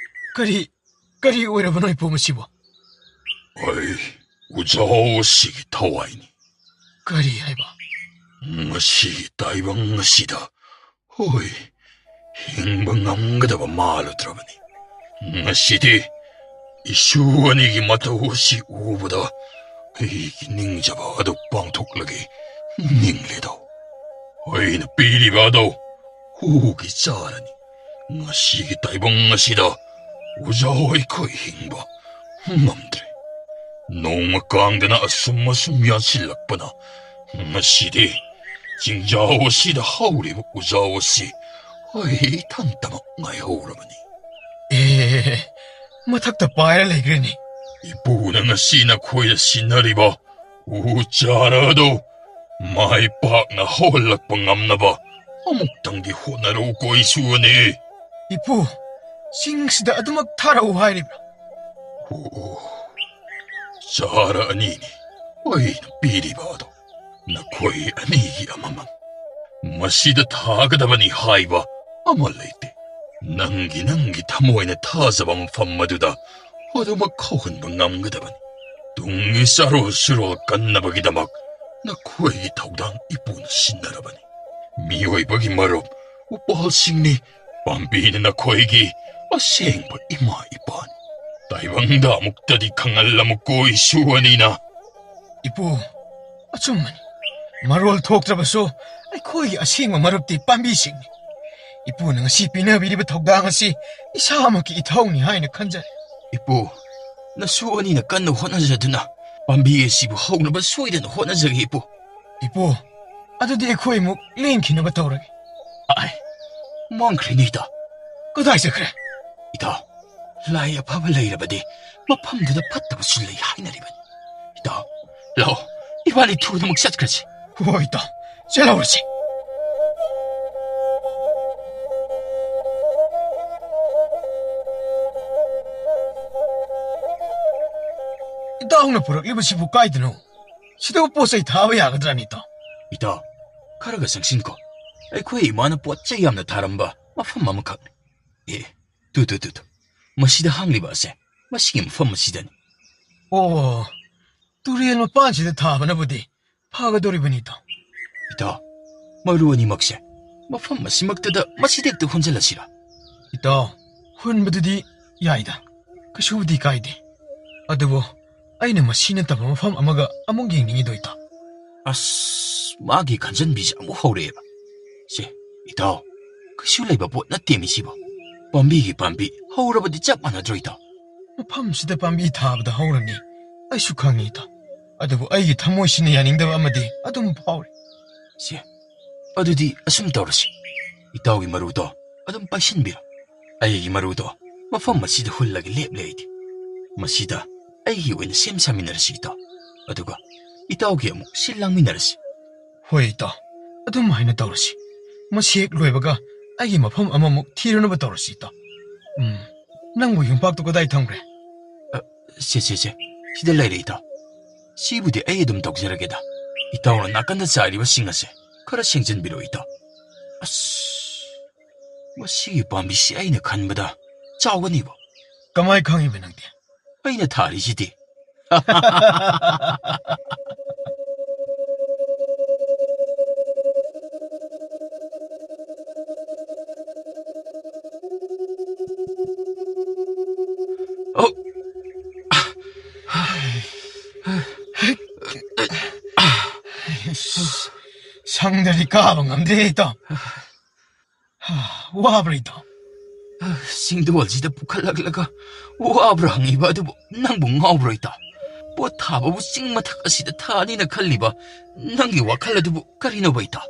ꯀꯔꯤ, ꯀꯔꯤ ꯑꯣꯏꯔꯕꯅꯣ ꯏꯄꯨ ꯃꯁꯤꯕꯨ? ꯑꯩ ꯎꯖꯥꯎ ꯑꯁꯤꯒꯤ ꯊꯋꯥꯏꯅꯤ꯫ ꯀꯔꯤ ꯍꯥꯏꯕ? ꯉꯁꯤꯒꯤ ꯇꯥꯏꯕꯪ ꯑꯁꯤꯗ, ꯍꯣꯏ, ꯍꯤꯡꯕ ꯉꯝꯒꯗꯕ ꯃꯥꯜꯂꯨꯗ꯭ꯔꯕꯅꯤ꯫ ꯉꯁꯤꯗꯤ ꯏꯁꯨ ꯑꯅꯤꯒꯤ ꯃꯇꯧ ꯑꯁꯤ ꯎꯕꯗ ꯑꯩꯒꯤ ꯅꯤꯡꯖꯕ ꯑꯗꯨ ꯄꯥꯡꯊꯣꯛꯂꯒꯦ ꯅꯤꯡꯂꯦꯗꯣ꯫ ꯑꯩꯅ ꯄꯤꯔꯤꯕ ꯑꯗꯣ ꯍꯨꯒꯤ ꯆꯥꯔꯅꯤ꯫ ꯉꯁꯤꯒꯤ ꯇꯥꯏꯕꯪ ꯑꯁꯤꯗ ꯎꯖꯥꯎ ꯑꯩꯈꯣꯏ ꯍꯤꯡꯕ ꯉꯝꯗ꯭ꯔꯦ꯫ ꯅꯣꯡꯃ ꯀꯥꯡꯗꯅ ꯑꯁꯨꯝ ꯑꯁꯨꯝ ꯌꯥꯟꯁꯤꯜꯂꯛꯄꯅ ꯉꯁꯤꯗꯤ ꯆꯤꯡꯖꯥꯎ ꯑꯁꯤꯗ ꯍꯧꯔꯤꯕ ꯎꯖꯥꯎ ꯑꯁꯤ ꯑꯩ ꯏꯊꯟꯇꯃꯛ ꯉꯥꯏꯍꯧꯔꯕꯅꯤ꯫ ꯑꯦ, ꯃꯊꯛꯇ ꯄꯥꯏꯔ ꯂꯩꯈ꯭ꯔꯦꯅꯦ꯫ ꯏꯄꯨꯅ ꯉꯁꯤ ꯅꯈꯣꯏꯗ ꯁꯤꯟꯅꯔꯤꯕ ꯎ ꯆꯥꯔ ꯑꯗꯨ ꯃꯥꯏ ꯄꯥꯛꯅ ꯍꯧꯍꯜꯂꯛꯄ ꯉꯝꯅꯕ ꯑꯃꯨꯛꯇꯪꯗꯤ ꯍꯣꯠꯅꯔꯧꯀꯣ, ꯏꯁꯨ ꯑꯅꯤ꯫ ꯏꯄꯨ, ꯆꯤꯡꯁꯤꯗ ꯑꯗꯨꯃꯛ ꯊꯥꯔꯛꯎ ꯍꯥꯏꯔꯤꯕ꯭ꯔꯥ? ꯑꯣ, ꯆꯥꯔ ꯑꯅꯤꯅꯤ ꯑꯩꯅ ꯄꯤꯔꯤꯕ ꯑꯗꯣ꯫ ꯅꯈꯣꯏ ꯑꯅꯤꯒꯤ ꯑꯃꯃꯝ꯫ ꯃꯁꯤꯗ ꯊꯥꯒꯗꯕꯅꯤ ꯍꯥꯏꯕ ꯑꯃ ꯂꯩꯇꯦ꯫ ꯅꯪꯒꯤ, ꯅꯪꯒꯤ ꯊꯃꯣꯏꯅ ꯊꯥꯖꯕ ꯃꯐꯝ ꯑꯗꯨꯗ ꯑꯗꯨꯃꯛ ꯍꯧꯍꯟꯕ ꯉꯝꯒꯗꯕꯅꯤ꯫ ꯇꯨꯡꯒꯤ ꯆꯥꯔꯣꯜ ꯁꯨꯔꯣꯜ ꯀꯟꯅꯕꯒꯤꯗꯃꯛ ꯅꯈꯣꯏꯒꯤ ꯊꯧꯗꯥꯡ ꯏꯄꯨꯅ ꯁꯤꯟꯅꯔꯕꯅꯤ꯫ ꯃꯤꯑꯣꯏꯕꯒꯤ ꯃꯔꯨꯞ ꯎꯄꯥꯜꯁꯤꯡꯅꯤ꯫ ꯄꯥꯝꯕꯤꯅ ꯅꯈꯣꯏꯒꯤ ꯑꯁꯦꯡꯕ ꯏꯃꯥ ꯏꯄꯥꯅꯤ꯫ ꯇꯥꯏꯕꯪꯗ ꯑꯃꯨꯛꯇꯗꯤ ꯈꯪꯍꯜꯂꯝꯃꯨꯀꯣ, ꯏꯁꯨ ꯑꯅꯤꯅ꯫ ꯏꯄꯨ, ꯑꯆꯨꯝꯕꯅꯤ꯫ ꯃꯔꯣꯜ ꯊꯣꯛꯇ꯭ꯔꯕꯁꯨ ꯑꯩꯈꯣꯏꯒꯤ ꯑꯁꯦꯡꯕ ꯃꯔꯨꯞꯇꯤ ꯄꯥꯝꯕꯤꯁꯤꯡꯅꯤ꯫ ꯏꯄꯨꯅ ꯉꯁꯤ ꯄꯤꯅꯕꯤꯔꯤꯕ ꯊꯧꯗꯥꯡ ꯑꯁꯤ ꯏꯁꯥꯃꯛꯀꯤ ꯏꯊꯧꯅꯤ ꯍꯥꯏꯅ ꯈꯟꯖꯔꯦ꯫ ꯏꯄꯨ, ꯅꯁꯨ ꯑꯅꯤꯅ ꯀꯟꯅ ꯍꯣꯠꯅꯖꯗꯨꯅ ꯄꯥꯝꯕꯤ ꯑꯁꯤꯕꯨ ꯍꯧꯅꯕ ꯁꯣꯏꯗꯅ ꯍꯣꯠꯅꯖꯒꯦ, ꯏꯄꯨ꯫ ꯏꯄꯨ, ꯑꯗꯨꯗꯤ ꯑꯩꯈꯣꯏ ꯑꯃꯨꯛ ꯂꯦꯡꯈꯤꯅꯕ ꯇꯧꯔꯒꯦ꯫ ꯑꯥꯏ, ꯃꯥꯡꯈ꯭ꯔꯦꯅꯦ, ꯏꯇꯥꯎ꯫ ꯀꯗꯥꯏ ꯆꯠꯈ꯭ꯔꯦ? ꯏꯇꯥꯎ, ꯂꯥꯏ ꯑꯐꯕ ꯂꯩꯔꯕꯗꯤ ꯃꯐꯝꯗꯨꯗ ꯐꯠꯇꯕꯁꯨ ꯂꯩ ꯍꯥꯏꯅꯔꯤꯕꯅꯤ꯫ ꯏꯇꯥꯎ, ꯂꯥꯛꯑꯣ, ꯏꯕꯥꯅꯤ ꯊꯨꯅꯃꯛ ꯆꯠꯈ꯭ꯔꯁꯤ꯫ ꯍꯣꯏ, ꯏꯇꯥꯎ, ꯆꯠꯍꯧꯔꯁꯤ꯫ ꯏꯇꯥꯎꯅ ꯄꯨꯔꯛꯂꯤꯕꯁꯤꯕꯨ ꯀꯥꯏꯗꯅꯣ? ꯁꯤꯗꯕꯨ ꯄꯣꯠ ꯆꯩ ꯊꯥꯕ ꯌꯥꯒꯗ꯭ꯔꯥꯅꯦ, ꯏꯇꯥꯎ? ꯏꯇꯥꯎ, ꯈꯔꯒ ꯆꯪꯁꯤꯟꯈꯣ꯫ ꯑꯩꯈꯣꯏ ꯏꯃꯥꯅ ꯄꯣꯠ ꯆꯩ ꯌꯥꯝꯅ ꯊꯥꯔꯝꯕ ꯃꯐꯝ ꯑꯃꯈꯛꯅꯤ꯫ ꯑꯦ, ꯇꯨ, ꯇꯨ, ꯇꯨ, ꯇꯨ꯫ ꯃꯁꯤꯗ ꯍꯥꯡꯂꯤꯕ ꯑꯁꯦ, ꯃꯁꯤꯒꯤ ꯃꯐꯝ ꯑꯁꯤꯗꯅꯤ꯫ ꯑꯣ, ꯇꯨꯔꯦꯜ ꯃꯄꯥꯟꯁꯤꯗ ꯊꯥꯕꯅꯕꯨꯗꯤ ꯐꯒꯗꯧꯔꯤꯕꯅꯤ, ꯏꯇꯥꯎ꯫ ꯏꯇꯥꯎ, ꯃꯔꯨ ꯑꯅꯤꯃꯛꯁꯦ ꯃꯐꯝ ꯑꯁꯤꯃꯛꯇꯗ ꯃꯁꯤꯗ ꯍꯦꯛꯇ ꯍꯨꯟꯖꯤꯜꯂꯁꯤꯔꯥ? ꯏꯇꯥꯎ, ꯍꯨꯟꯕꯗꯨꯗꯤ ꯌꯥꯏꯗ, ꯀꯩꯁꯨꯕꯨꯗꯤ ꯀꯥꯏꯗꯦ꯫ ꯑꯗꯨꯕꯨ ꯑꯩꯅ ꯃꯁꯤ ꯅꯠꯇꯕ ꯃꯐꯝ ꯑꯃꯒ ꯑꯃꯨꯛ ꯌꯦꯡꯅꯤꯡꯉꯤꯗꯣ, ꯏꯇꯥꯎ꯫ ꯑꯁ, ꯃꯥꯒꯤ ꯈꯟꯖꯟꯕꯤꯁꯦ ꯑꯃꯨꯛ ꯍꯧꯔꯛꯑꯦꯕ꯫ ꯁꯦ, ꯏꯇꯥꯎ, ꯀꯩꯁꯨ ꯂꯩꯕ ꯄꯣꯠ ꯅꯠꯇꯦ ꯃꯤꯁꯤꯕꯣ꯫ ꯄꯥꯝꯕꯤꯒꯤ ꯄꯥꯝꯕꯤ ꯍꯧꯔꯕꯗꯤ ꯆꯞ ꯃꯥꯟꯅꯗ꯭ꯔꯣ, ꯏꯇꯥꯎ? ꯃꯐꯝꯁꯤꯗ ꯄꯥꯝꯕꯤ ꯊꯥꯕꯗ ꯍꯧꯔꯅꯤ, ꯑꯩꯁꯨ ꯈꯪꯉꯤ, ꯏꯇꯥꯎ꯫ ꯑꯗꯨꯕꯨ ꯑꯩꯒꯤ ꯊꯃꯣꯏꯁꯤꯅ ꯌꯥꯅꯤꯡꯗꯕ ꯑꯃꯗꯤ ꯑꯗꯨꯝ ꯐꯥꯎꯔꯤ꯫ ꯁꯦ, ꯑꯗꯨꯗꯤ ꯑꯁꯨꯝ ꯇꯧꯔꯁꯤ꯫ ꯏꯇꯥꯎꯒꯤ ꯃꯔꯨꯗꯣ ꯑꯗꯨꯝ ꯄꯥꯏꯁꯤꯟꯕꯤꯔꯣ꯫ ꯑꯩꯒꯤ ꯃꯔꯨꯗꯣ ꯃꯐꯝ ꯑꯁꯤꯗ ꯍꯨꯜꯂꯒ ꯂꯦꯞꯂꯦ ꯑꯩꯗꯤ꯫ ꯃꯁꯤꯗ ꯑꯩꯒꯤ ꯑꯣꯏꯅ ꯁꯦꯝ ꯁꯥꯃꯤꯟꯅꯔꯁꯤ ꯏꯇꯥꯎ꯫ ꯑꯗꯨꯒ ꯏꯇꯥꯎꯒꯤ ꯑꯃꯨꯛ ꯁꯤꯜ ꯂꯥꯡꯃꯤꯟꯅꯔꯁꯤ꯫ ꯍꯣꯏ ꯏꯇꯥꯎ, ꯑꯗꯨꯝ ꯍꯥꯏꯅ ꯇꯧꯔꯁꯤ꯫ ꯃꯁꯤ ꯍꯦꯛ ꯂꯣꯏꯕꯒ ꯑꯩꯒꯤ ꯃꯐꯝ ꯑꯃꯃꯨꯛ ꯊꯤꯔꯨꯅꯕ ꯇꯧꯔꯁꯤ ꯏꯇꯥꯎ꯫ ꯎꯝ, ꯅꯪꯕꯨ ꯌꯨꯝꯄꯥꯛꯇꯨ ꯀꯗꯥꯏ ꯊꯝꯈ꯭ꯔꯦ? ꯑ, ꯁꯦ, ꯁꯦ, ꯁꯦ, ꯁꯤꯗ ꯂꯩꯔꯦ ꯏꯇꯥꯎ꯫ ꯁꯤꯕꯨꯗꯤ ꯑꯩ ꯑꯗꯨꯝ ꯇꯧꯖꯔꯒꯦꯗ꯫ ꯏꯇꯥꯎꯅ ꯅꯥꯀꯟꯗ ꯆꯥꯏꯔꯤꯕꯁꯤꯡ ꯑꯁꯦ ꯈꯔ ꯁꯦꯡꯖꯤꯟꯕꯤꯔꯣ ꯏꯇꯥꯎ꯫ ꯑꯁ, ꯃꯁꯤꯒꯤ ꯄꯥꯝꯕꯤꯁꯤ ꯑꯩꯅ ꯈꯟꯕꯗ ꯆꯥꯎꯒꯅꯤꯕꯣ꯫ ꯀꯃꯥꯏ ꯈꯪꯉꯤꯕ ꯅꯪꯗꯤ? ꯑꯩꯅ ꯊꯥꯔꯤꯁꯤꯗꯤ꯫ ꯑꯧ! ꯁꯪꯗꯗꯤ ꯀꯥꯕ ꯉꯝꯗꯦ ꯏꯇꯥꯎ꯫ ꯋꯥꯕ꯭ꯔꯥ ꯏꯇꯥꯎ? ꯆꯤꯡꯗꯣꯜꯁꯤꯗ ꯄꯨꯈꯠꯂꯛꯂꯒ ꯋꯥꯕ꯭ꯔꯥ ꯍꯪꯉꯤꯕ ꯑꯗꯨꯕꯨ ꯅꯪꯕꯨ ꯉꯥꯎꯕ꯭ꯔꯣ ꯏꯇꯥꯎ? ꯄꯣꯠ ꯊꯥꯕꯕꯨ ꯆꯤꯡ ꯃꯊꯛ ꯑꯁꯤꯗ ꯊꯥꯅꯤꯅ ꯈꯜꯂꯤꯕ ꯅꯪꯒꯤ ꯋꯥꯈꯜ ꯑꯗꯨꯕꯨ ꯀꯔꯤꯅꯣꯕ ꯏꯇꯥꯎ?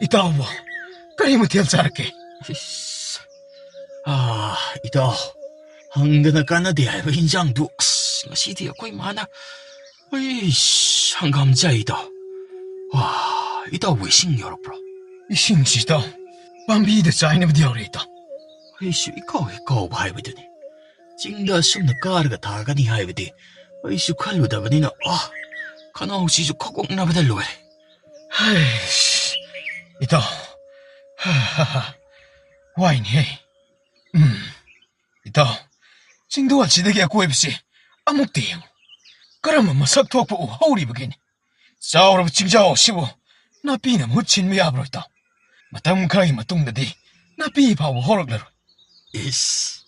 ꯏꯇꯥꯎꯕꯨ ꯀꯔꯤ ꯃꯊꯦꯜ ꯆꯥꯔꯛꯀꯦ? ꯏꯁ, ꯑꯥ, ꯏꯇꯥꯎ, ꯍꯪꯗꯅ ꯀꯥꯟꯅꯗꯦ ꯍꯥꯏꯕ ꯏꯟꯖꯥꯡꯗꯨ, ꯑꯁ, ꯉꯁꯤꯗꯤ ꯑꯩꯈꯣꯏ ꯃꯥꯅ, ꯑꯩꯁ, ꯍꯪꯒꯥꯝ ꯆꯥꯏ ꯏꯇꯥꯎ꯫ ꯋꯥ, ꯏꯇꯥꯎꯕꯨ ꯏꯁꯤꯡ ꯌꯥꯎꯔꯛꯄ꯭ꯔꯣ? ꯏꯁꯤꯡꯁꯤ ꯏꯇꯥꯎ, ꯄꯥꯝꯕꯤꯗ ꯆꯥꯏꯅꯕꯗꯤ ꯌꯥꯎꯔꯦ ꯏꯇꯥꯎ꯫ ꯑꯩꯁꯨ ꯏꯀꯥꯎ ꯍꯦꯛ ꯀꯥꯎꯕ ꯍꯥꯏꯕꯗꯨꯅꯤ꯫ ꯆꯤꯡꯗ ꯑꯁꯨꯝꯅ ꯀꯥꯔꯒ ꯊꯥꯒꯅꯤ ꯍꯥꯏꯕꯗꯤ ꯑꯩꯁꯨ ꯈꯜꯂꯨꯗꯕꯅꯤꯅ, ꯑꯥ, ꯈꯅꯥꯎꯁꯤꯁꯨ ꯈꯧꯒꯪꯅꯕꯗ ꯂꯣꯏꯔꯦ꯫ ꯍꯩꯁ, ꯏꯇꯥꯎ, ꯍꯥ, ꯍꯥ, ꯍꯥ, ꯋꯥꯏꯅꯦꯍꯦ꯫ ꯎꯝ, ꯏꯇꯥꯎ, ꯆꯤꯡꯗꯣꯜꯁꯤꯗꯒꯤ ꯑꯀꯣꯏꯕꯁꯤ ꯑꯃꯨꯛꯇ ꯌꯦꯡꯉꯨ꯫ ꯀꯔꯝꯕ ꯃꯁꯛ ꯊꯣꯛꯄ ꯎ ꯍꯧꯔꯤꯕꯒꯦꯅꯦ? ꯆꯥꯎꯔꯕ ꯆꯤꯡꯖꯥꯎ ꯑꯁꯤꯕꯨ ꯅꯥꯄꯤꯅ ꯃꯍꯨꯠ ꯁꯤꯟꯕ ꯌꯥꯕ꯭ꯔꯣ, ꯏꯇꯥꯎ? ꯃꯇꯝ ꯈꯔꯒꯤ ꯃꯇꯨꯡꯗꯗꯤ ꯅꯥꯄꯤ ꯐꯥꯎꯕ ꯍꯧꯔꯛꯂꯔꯣꯏ꯫ ꯏꯁ,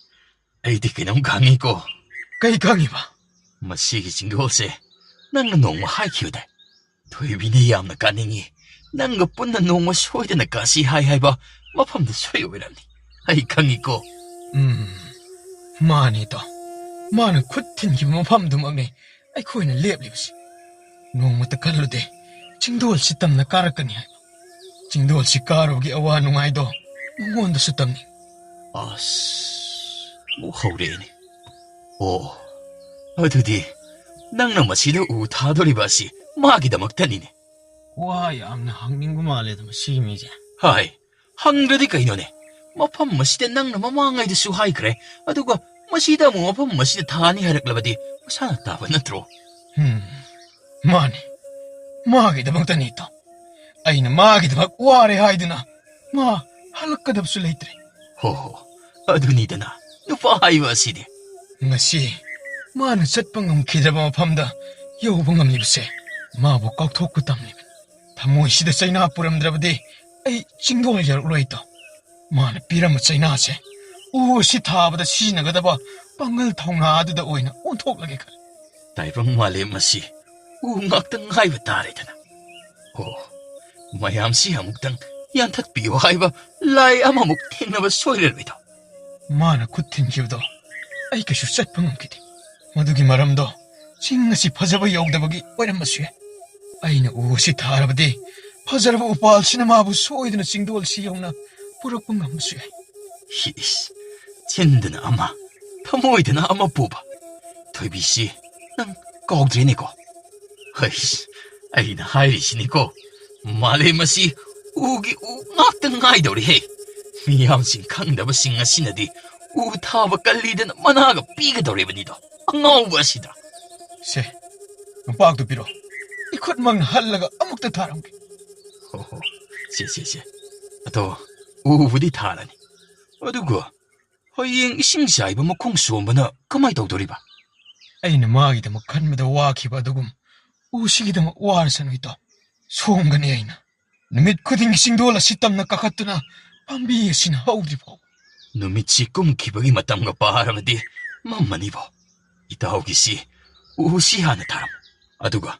ꯑꯩꯗꯤ ꯀꯩꯅꯣꯝ ꯈꯪꯉꯤꯀꯣ꯫ ꯀꯩ ꯈꯪꯉꯤꯕ? ꯃꯁꯤꯒꯤ ꯆꯤꯡꯗꯣꯜꯁꯦ ꯅꯪꯅ ꯅꯣꯡꯃ ꯍꯥꯏꯈꯤꯕꯗꯥꯏ? ꯊꯣꯏꯕꯤꯅ ꯌꯥꯝꯅ ꯀꯥꯅꯤꯡꯉꯤ, ꯅꯪꯒ ꯄꯨꯟꯅ ꯅꯣꯡꯃ ꯁꯣꯏꯗꯅ ꯀꯥꯁꯤ ꯍꯥꯏ ꯍꯥꯏꯕ ꯃꯐꯝꯗꯨ ꯁꯣꯏ ꯑꯣꯏꯔꯝꯅꯤ꯫ ꯑꯩ ꯈꯪꯉꯤꯀꯣ꯫ ꯎꯝ, ꯃꯥꯅꯤ ꯏꯇꯥꯎ꯫ ꯃꯥꯅ ꯈꯨꯠ ꯊꯤꯟꯈꯤꯕ ꯃꯐꯝꯗꯨꯃꯛꯅꯤ ꯑꯩꯈꯣꯏꯅ ꯂꯦꯞꯂꯤꯕꯁꯤ꯫ ꯅꯣꯡꯃꯇ ꯈꯜꯂꯨꯗꯦ ꯆꯤꯡꯗꯣꯜꯁꯤ ꯇꯝꯅ ꯀꯥꯔꯛꯀꯅꯤ ꯍꯥꯏꯕ꯫ ꯆꯤꯡꯗꯣꯜꯁꯤ ꯀꯥꯔꯨꯕꯒꯤ ꯑꯋꯥ ꯅꯨꯡꯉꯥꯏꯗꯣ ꯃꯉꯣꯟꯗꯁꯨ ꯇꯝꯅꯤ꯫ ꯑꯁ, ꯑꯃꯨꯛ ꯍꯧꯔꯛꯑꯦꯅꯦ꯫ ꯑꯣ, ꯑꯗꯨꯗꯤ ꯅꯪꯅ ꯃꯁꯤꯗ ꯎ ꯊꯥꯗꯣꯔꯤꯕ ꯑꯁꯤ ꯃꯥꯒꯤꯗꯃꯛꯇꯅꯤꯅꯦ꯫ ꯋꯥ ꯌꯥꯝꯅ ꯍꯪꯅꯤꯡꯕ ꯃꯥꯜꯂꯦꯗ ꯃꯁꯤꯒꯤ ꯃꯤꯁꯦ꯫ ꯍꯥꯏ, ꯍꯪꯗ꯭ꯔꯗꯤ ꯀꯩꯅꯣꯅꯦ? ꯃꯐꯝ ꯑꯁꯤꯗ ꯅꯪꯅ ꯃꯃꯥꯡꯉꯩꯗꯁꯨ ꯍꯥꯏꯈ꯭ꯔꯦ, ꯑꯗꯨꯒ ꯃꯁꯤꯗ ꯑꯃꯨꯛ ꯃꯐꯝ ꯑꯁꯤꯗ ꯊꯥꯅꯤ ꯍꯥꯏꯔꯛꯂꯕꯗꯤ ꯃꯁꯥꯅ ꯇꯥꯕ ꯅꯠꯇ꯭ꯔꯣ? ꯎꯝ, ꯃꯥꯅꯤ꯫ ꯃꯥꯒꯤꯗꯃꯛꯇꯅꯤ, ꯏꯇꯥꯎ꯫ ꯑꯩꯅ ꯃꯥꯒꯤꯗꯃꯛ ꯋꯥꯔꯦ ꯍꯥꯏꯗꯨꯅ ꯃꯥ ꯍꯜꯂꯛꯀꯗꯕꯁꯨ ꯂꯩꯇ꯭ꯔꯦ꯫ ꯍꯣ ꯍꯣ, ꯑꯗꯨꯅꯤꯗꯅ ꯅꯨꯄꯥ ꯍꯥꯏꯕ ꯑꯁꯤꯗꯤ꯫ ꯉꯁꯤ ꯃꯥꯅ ꯆꯠꯄ ꯉꯝꯈꯤꯗ꯭ꯔꯕ ꯃꯐꯝꯗ ꯌꯧꯕ ꯉꯝꯂꯤꯕꯁꯦ ꯃꯥꯕꯨ ꯀꯥꯎꯊꯣꯛꯄ ꯇꯝꯂꯤꯕꯅꯤ꯫ ꯊꯃꯣꯏꯁꯤꯗ ꯆꯩꯅꯥ ꯄꯨꯔꯝꯗ꯭ꯔꯕꯗꯤ ꯑꯩ ꯆꯤꯡꯗꯣꯜ ꯌꯧꯔꯛꯂꯣꯏ, ꯏꯇꯥꯎ꯫ ꯃꯥꯅ ꯄꯤꯔꯝꯕ ꯆꯩꯅꯥꯁꯦ ꯎ ꯑꯁꯤ ꯊꯥꯕꯗ ꯁꯤꯖꯤꯟꯅꯒꯗꯕ ꯄꯥꯡꯒꯜ ꯊꯧꯅꯥ ꯑꯗꯨꯗ ꯑꯣꯏꯅ ꯑꯣꯟꯊꯣꯛꯂꯒꯦ ꯈꯜꯂꯤ꯫ ꯇꯥꯏꯕꯪ ꯃꯥꯂꯦꯝ ꯑꯁꯤ ꯎ ꯉꯥꯛꯇ ꯉꯥꯏꯕ ꯇꯥꯔꯦꯗꯅ꯫ ꯑꯣ, ꯃꯌꯥꯝꯁꯤ ꯑꯃꯨꯛꯇꯪ ꯌꯥꯟꯊꯠꯄꯤꯌꯨ ꯍꯥꯏꯕ ꯂꯥꯏ ꯑꯃꯃꯨꯛ ꯊꯦꯡꯅꯕ ꯁꯣꯏꯔꯔꯣꯏꯗꯣ꯫ ꯃꯥꯅ ꯈꯨꯠ ꯊꯤꯟꯈꯤꯕꯗꯣ ꯑꯩ ꯀꯩꯁꯨ ꯆꯠꯄ ꯉꯝꯈꯤꯗꯦ꯫ ꯃꯗꯨꯒꯤ ꯃꯔꯝꯗꯣ ꯆꯤꯡ ꯑꯁꯤ ꯐꯖꯕ ꯌꯧꯗꯕꯒꯤ ꯑꯣꯏꯔꯝꯕꯁꯨ ꯌꯥꯏ꯫ ꯑꯩꯅ ꯎ ꯑꯁꯤ ꯊꯥꯔꯕꯗꯤ ꯐꯖꯔꯕ ꯎꯄꯥꯜꯁꯤꯅ ꯃꯥꯕꯨ ꯁꯣꯏꯗꯅ ꯆꯤꯡꯗꯣꯜꯁꯤ ꯌꯧꯅ ꯄꯨꯔꯛꯄ ꯉꯝꯕꯁꯨ ꯌꯥꯏ꯫ ꯏꯁ, ꯆꯤꯟꯗꯅ ꯑꯃ, ꯊꯃꯣꯏꯗꯅ ꯑꯃ ꯄꯨꯕ꯫ ꯊꯣꯏꯕꯤꯁꯤ ꯅꯪ ꯀꯥꯎꯗ꯭ꯔꯦꯅꯦꯀꯣ? ꯍꯩꯁ, ꯑꯩꯅ ꯍꯥꯏꯔꯤꯁꯤꯅꯤꯀꯣ, ꯃꯥꯂꯦꯝ ꯑꯁꯤ ꯎꯒꯤ ꯎ ꯉꯥꯛꯇ ꯉꯥꯏꯗꯧꯔꯦꯍꯦ꯫ ꯃꯤꯌꯥꯝꯁꯤꯡ ꯈꯪꯗꯕꯁꯤꯡ ꯑꯁꯤꯅꯗꯤ ꯎ ꯊꯥꯕ ꯀꯜꯂꯤꯗꯅ ꯃꯅꯥꯒ ꯄꯤꯒꯗꯧꯔꯤꯕꯅꯤꯗꯣ, ꯑꯉꯥꯎꯕ ꯑꯁꯤꯗ꯫ ꯁꯦ, ꯌꯣꯝꯄꯥꯛꯇꯨ ꯄꯤꯔꯣ꯫ ꯏꯈꯨꯠꯃꯛꯅ ꯍꯜꯂꯒ ꯑꯃꯨꯛꯇ ꯊꯥꯔꯝꯒꯦ꯫ ꯍꯣ ꯍꯣ, ꯁꯦ ꯁꯦ ꯁꯦ꯫ ꯑꯗꯣ ꯎꯕꯨꯗꯤ ꯊꯥꯔꯅꯤ, ꯑꯗꯨꯒ ꯍꯌꯦꯡ ꯏꯁꯤꯡ ꯆꯥꯏꯕ ꯃꯈꯣꯡ ꯁꯣꯝꯕꯅ ꯀꯃꯥꯏ ꯇꯧꯗꯣꯔꯤꯕ? ꯑꯩꯅ ꯃꯥꯒꯤꯗꯃꯛ ꯈꯟꯕꯗ ꯋꯥꯈꯤꯕ ꯑꯗꯨꯒꯨꯝ ꯎꯁꯤꯒꯤꯗꯃꯛ ꯋꯥꯔꯁꯅꯨ, ꯏꯇꯥꯎ꯫ ꯁꯣꯝꯒꯅꯤ ꯑꯩꯅ꯫ ꯅꯨꯃꯤꯠ ꯈꯨꯗꯤꯡꯒꯤ ꯆꯤꯡꯗꯣꯜ ꯑꯁꯤ ꯇꯝꯅ ꯀꯥꯈꯠꯇꯨꯅ ꯄꯥꯝꯕꯤ ꯑꯁꯤꯅ ꯍꯧꯗ꯭ꯔꯤ ꯐꯥꯎ꯫ ꯅꯨꯃꯤꯠꯁꯤ ꯀꯨꯝꯈꯤꯕꯒꯤ ꯃꯇꯝꯒ ꯄꯥꯔꯕꯗꯤ ꯃꯝꯃꯅꯤꯕꯣ꯫ ꯏꯇꯥꯎꯒꯤꯁꯤ ꯎꯁꯤ ꯍꯥꯟꯅ ꯊꯥꯔꯝꯃꯨ꯫ ꯑꯗꯨꯒ